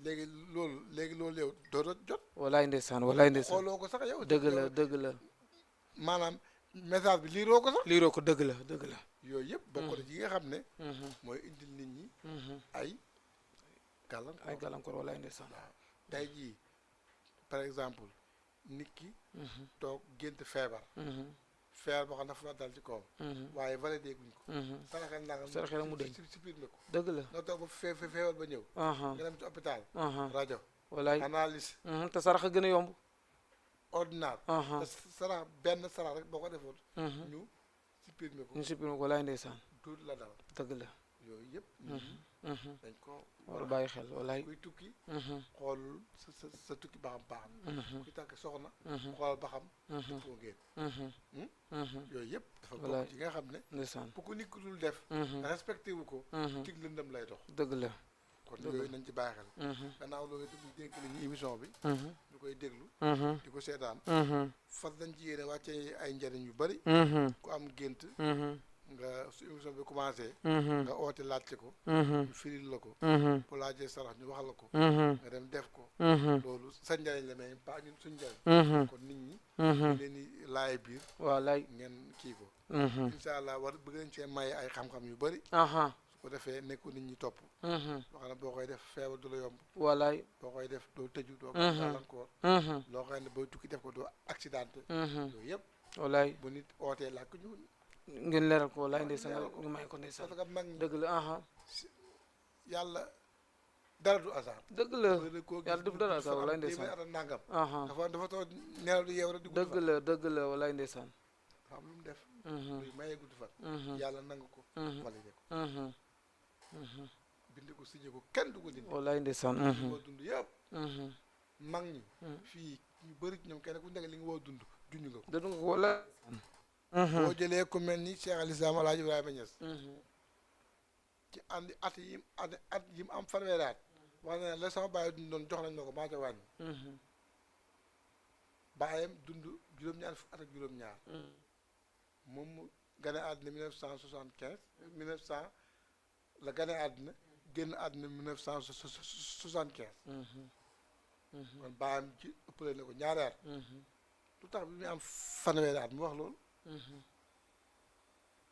léegi loolu yow doona jot walaay ndeysaan walaay ndeysaan xooloo ko sax yow dëgg la dëgg la maanaam message bi liiroo ko sax liiroo ko dëgg la dëgg la yooyu yëpp bokk na ci yi nga xam ne mooy indil nit ñi ay gàllankoor ay gàllankoor walaay ndeysaan waaw tey jii par exemple nit ki toog gént feebar feebar boo xam ne dafa la dal ci kawam waaye validé guñ ko saraxel nangam saraxel mu deñ supprimer ko dëgg la nga toog ba feebar ba ñëw nga dem ci hôpital rajo walaay analyse te sarax a gën a yomb ordinaire te sarax benn sarax rek boo ko defoon ñu supprimer ko ñu supprimer ko walaay ndeysaan tuuti la dal dëgg la yooyu yëpp dañ ko war a bàyyi xel walaay kuy tukki xool sa tukki ba xam baax na kuy tàkk soxna xoolal ba xam foo ngeen yooyu yëpp dafa bokk ci nga xam ne ndeysaan bu ko nit ku dul def respecté wu ko tig lëndëm lay dox dëgg la kon yooyu nañ ci bàyyi xel gannaaw loolu itam ñu dénk nañu émission bi ñu koy déglu di ko seetaan fas dañ ci yéene wàccee ay njëriñ yu bari ku am gént nga su émission bi commencé nga oote laajte ko ñu firil la ko bu laajee sarax ñu waxal la ko nga dem def ko loolu sa njëriñ la mais pas ñun suñ njëriñ kon nit ñi ñu leen di laay biir waaw laay ngeen kii ko incha allah war bëgg nañ cee maye ay xam-xam yu bari su ko defee nekku nit ñi topp loo xam ne boo koy def feebar du la yomb walaay boo koy def doo tëju doo gàllankoor loo xam ne booy tukki def ko doo accidenté yooyu yëpp walaay bu nit ootee làkk ñu ngeen leeral ko walaay ndeysaan ñu may ko ndeysaan parce que mag ñi dëgg la yàlla dara du hasard. dëgg la da koo yàlla def dara hasard walaay ndeysaan. téeméer at ak nangam. aha dafa toog nelaw di yeew rek di gudd dëgg fan. la dëgg la walaay ndeysaan. dafa am lu mu def. mhm luy mayee gudd fan. mhm yàlla nangu ko. mhm validé ko. mhm mhm bind ko signé ko kenn du ko dindi. walaay ndeysaan. li nga war dund yëpp. mhm mag ñi. fii ñu bëri ñoom kenn ku nekk li nga war dund junj nga ko. dëgg nga ko walaay. boo jëlee ku mel ni Cheikh al Islam Alaaji Ibrahima Niass. ci andi at yi mu am fanweeri at. wax na ne la sama bàyyi dundoon jox nañ ma ko maa ca wàññi. bàyyam dund juróom-ñaar fukk at ak juróom-ñaar. moom mu gane àddina 1975 1900 la gane àddina génn àddina 1975. kon bàyyam ci ëppale na ko ñaari at. lu tax bi muy am fanweeri at mu wax loolu.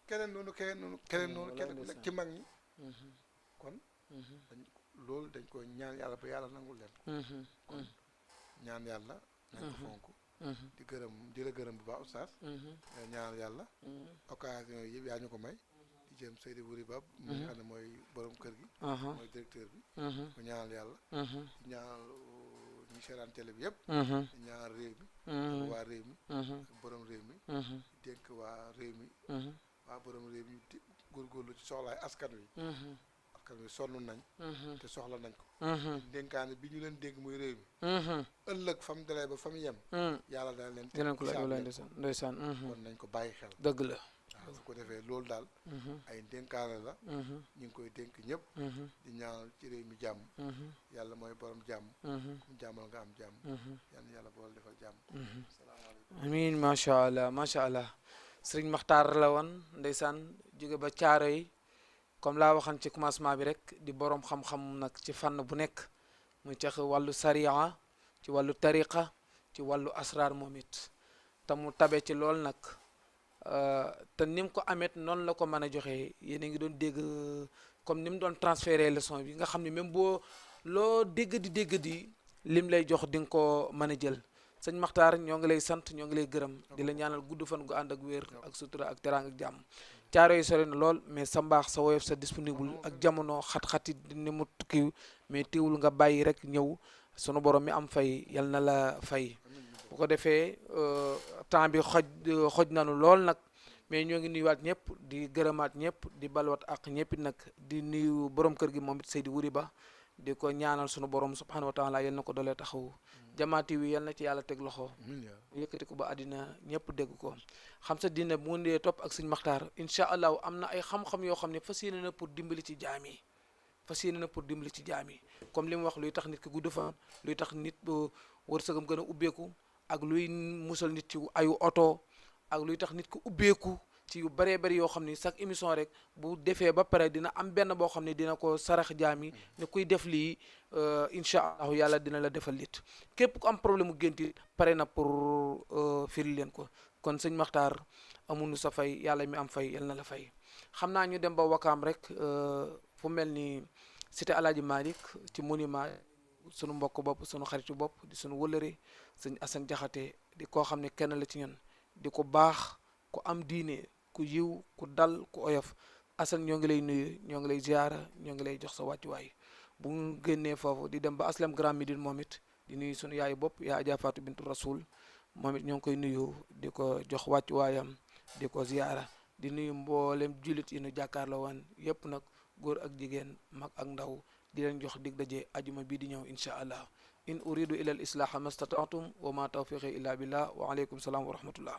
keneen noonu keneen ku nekk ci mag ñi. kon loolu dañ koy ñaan yàlla ba yàlla nangul leen ko. kon ñaan yàlla nañ ko fonk. di la gërëm bu baax oustaz. ñaan yàlla. occasion yi yëpp yaa ñu ko may. di jëm Seydi Wuri Bab mi nga xam ne mooy borom kër gi. mooy directeur bi. ko ñaanal yàlla. di ñaanal ñi seetaan télé bi yëpp. di ñaanal réew mi. ak waa réew mi. ak borom réew mi. di dénk waa réew mi. waa borom réew mi di góorgóorlu ci soxlaay askan wi. askan wi sonn nañ. te soxla nañ ko. dénkaane bi ñu leen dénk muy réew mi. ëllëg fa mu dalee ba fa mu yem. yàlla dana leen. dinañ ko laaj walaay ndeysaan. kon nañ ko bàyyi xel. dëgg la. waaw su ko defee loolu daal. ay dénkaane la. ñu ngi koy dénk ñëpp. di ñaanal ci réew mi jàmm. yàlla mooy borom jàmm. kum jàmmal nga am jàmm. yal na yàlla boole defal jàmm. asalaamaaleykum. amiin macha allah macha allah. Sëriñ Maxtaar la woon ndeysaan jóge ba caaro yi comme laa waxan ci commencement bi rek di boroom xam-xam nag ci fànn bu nekk muy ci wàllu sariya ci wàllu tariqa ci wàllu asrar moom it te mu tabe ci lool nag te ni mu ko amet noonu la ko mën a joxe yéen a ngi doon dégg comme ni mu doon transférer leçon bi nga xam ne même boo loo dégg di lim lay jox di nga ko mën a jël sëñ Maxtaar ñoo ngi lay sant ñoo ngi lay gërëm di la ñaanal gudd fan gu ànd ak wér ak sutura ak teraanga ak jàmm caaro yi sori na lool mais sa mbaax sa woyof sa disponible ak jamono xat-xati ni mu tukki mais teewul nga bàyyi rek ñëw sunu borom mi am fay yal na la fay bu ko defee temps bi xoj nanu lool nag mais ñoo ngi nuyuwaat ñëpp di gërëmaat ñëpp di balwaat ak ñëpp nag di nuyu borom kër gi moom it Seydi Wuri Ba di ko ñaanal sunu borom subhanahu wa taala yal na ko doole taxaw jamaati wi yal na ci yàlla teg loxo yëkkati ko ba àddina ñëpp dégg ko xam sa dina bu ngeen topp ak sëñ Maxtaar incha allah am na ay xam-xam yoo xam ne fas yéene na pour dimbali ci jaam yi comme li mu wax luy tax nit ki gudd fan luy tax nit wërsëgam gën a ubbeeku ak luy musal nit ci ayu oto ak luy tax nit ki ubbeeku ci yu bëree bëri yoo xam ni chaque émission rek bu defee ba pare dina am benn boo xam ne dina ko sarax jaam yi ne kuy def lii incha allahu yàlla dina la defal lit képp ku am problème mu génti pare na pour firi leen ko kon sëñ Maxtaar amuñu sa fay yàlla mi am fay yal na la fay xam naa ñu dem ba wakaam rek fu mel ni cité Alaaji Malick ci monument sunu mbokk bopp sunu xaritu bopp di sunu wëlëre sëñ Assane Jaxate di koo xam ne kenn la ci ñun di ko baax ku am diine ku yiw ku dal ku oyof Assane ñoo ngi lay nuyu ñoo ngi lay ziara ñoo ngi lay jox sa wàccuwaay bu ñu génnee foofu di dem ba Aslam Grand Médine moom it di nuyu sunu yaayu bopp yaa Adja Fatou Bintou Rasoul moom it ñoo ngi koy nuyu di ko jox wàccuwaayam di ko ziara di nuyu mboolem jullit yi nu jàkkaarloo woon yépp nag góor ak jigéen mag ak ndaw di leen jox dig daje ajuma bii di ñëw incha allah in uridu ila al islaha mastata'tum wa ma tawfiqi illa billah wa alaykum salaam wa rahmatullah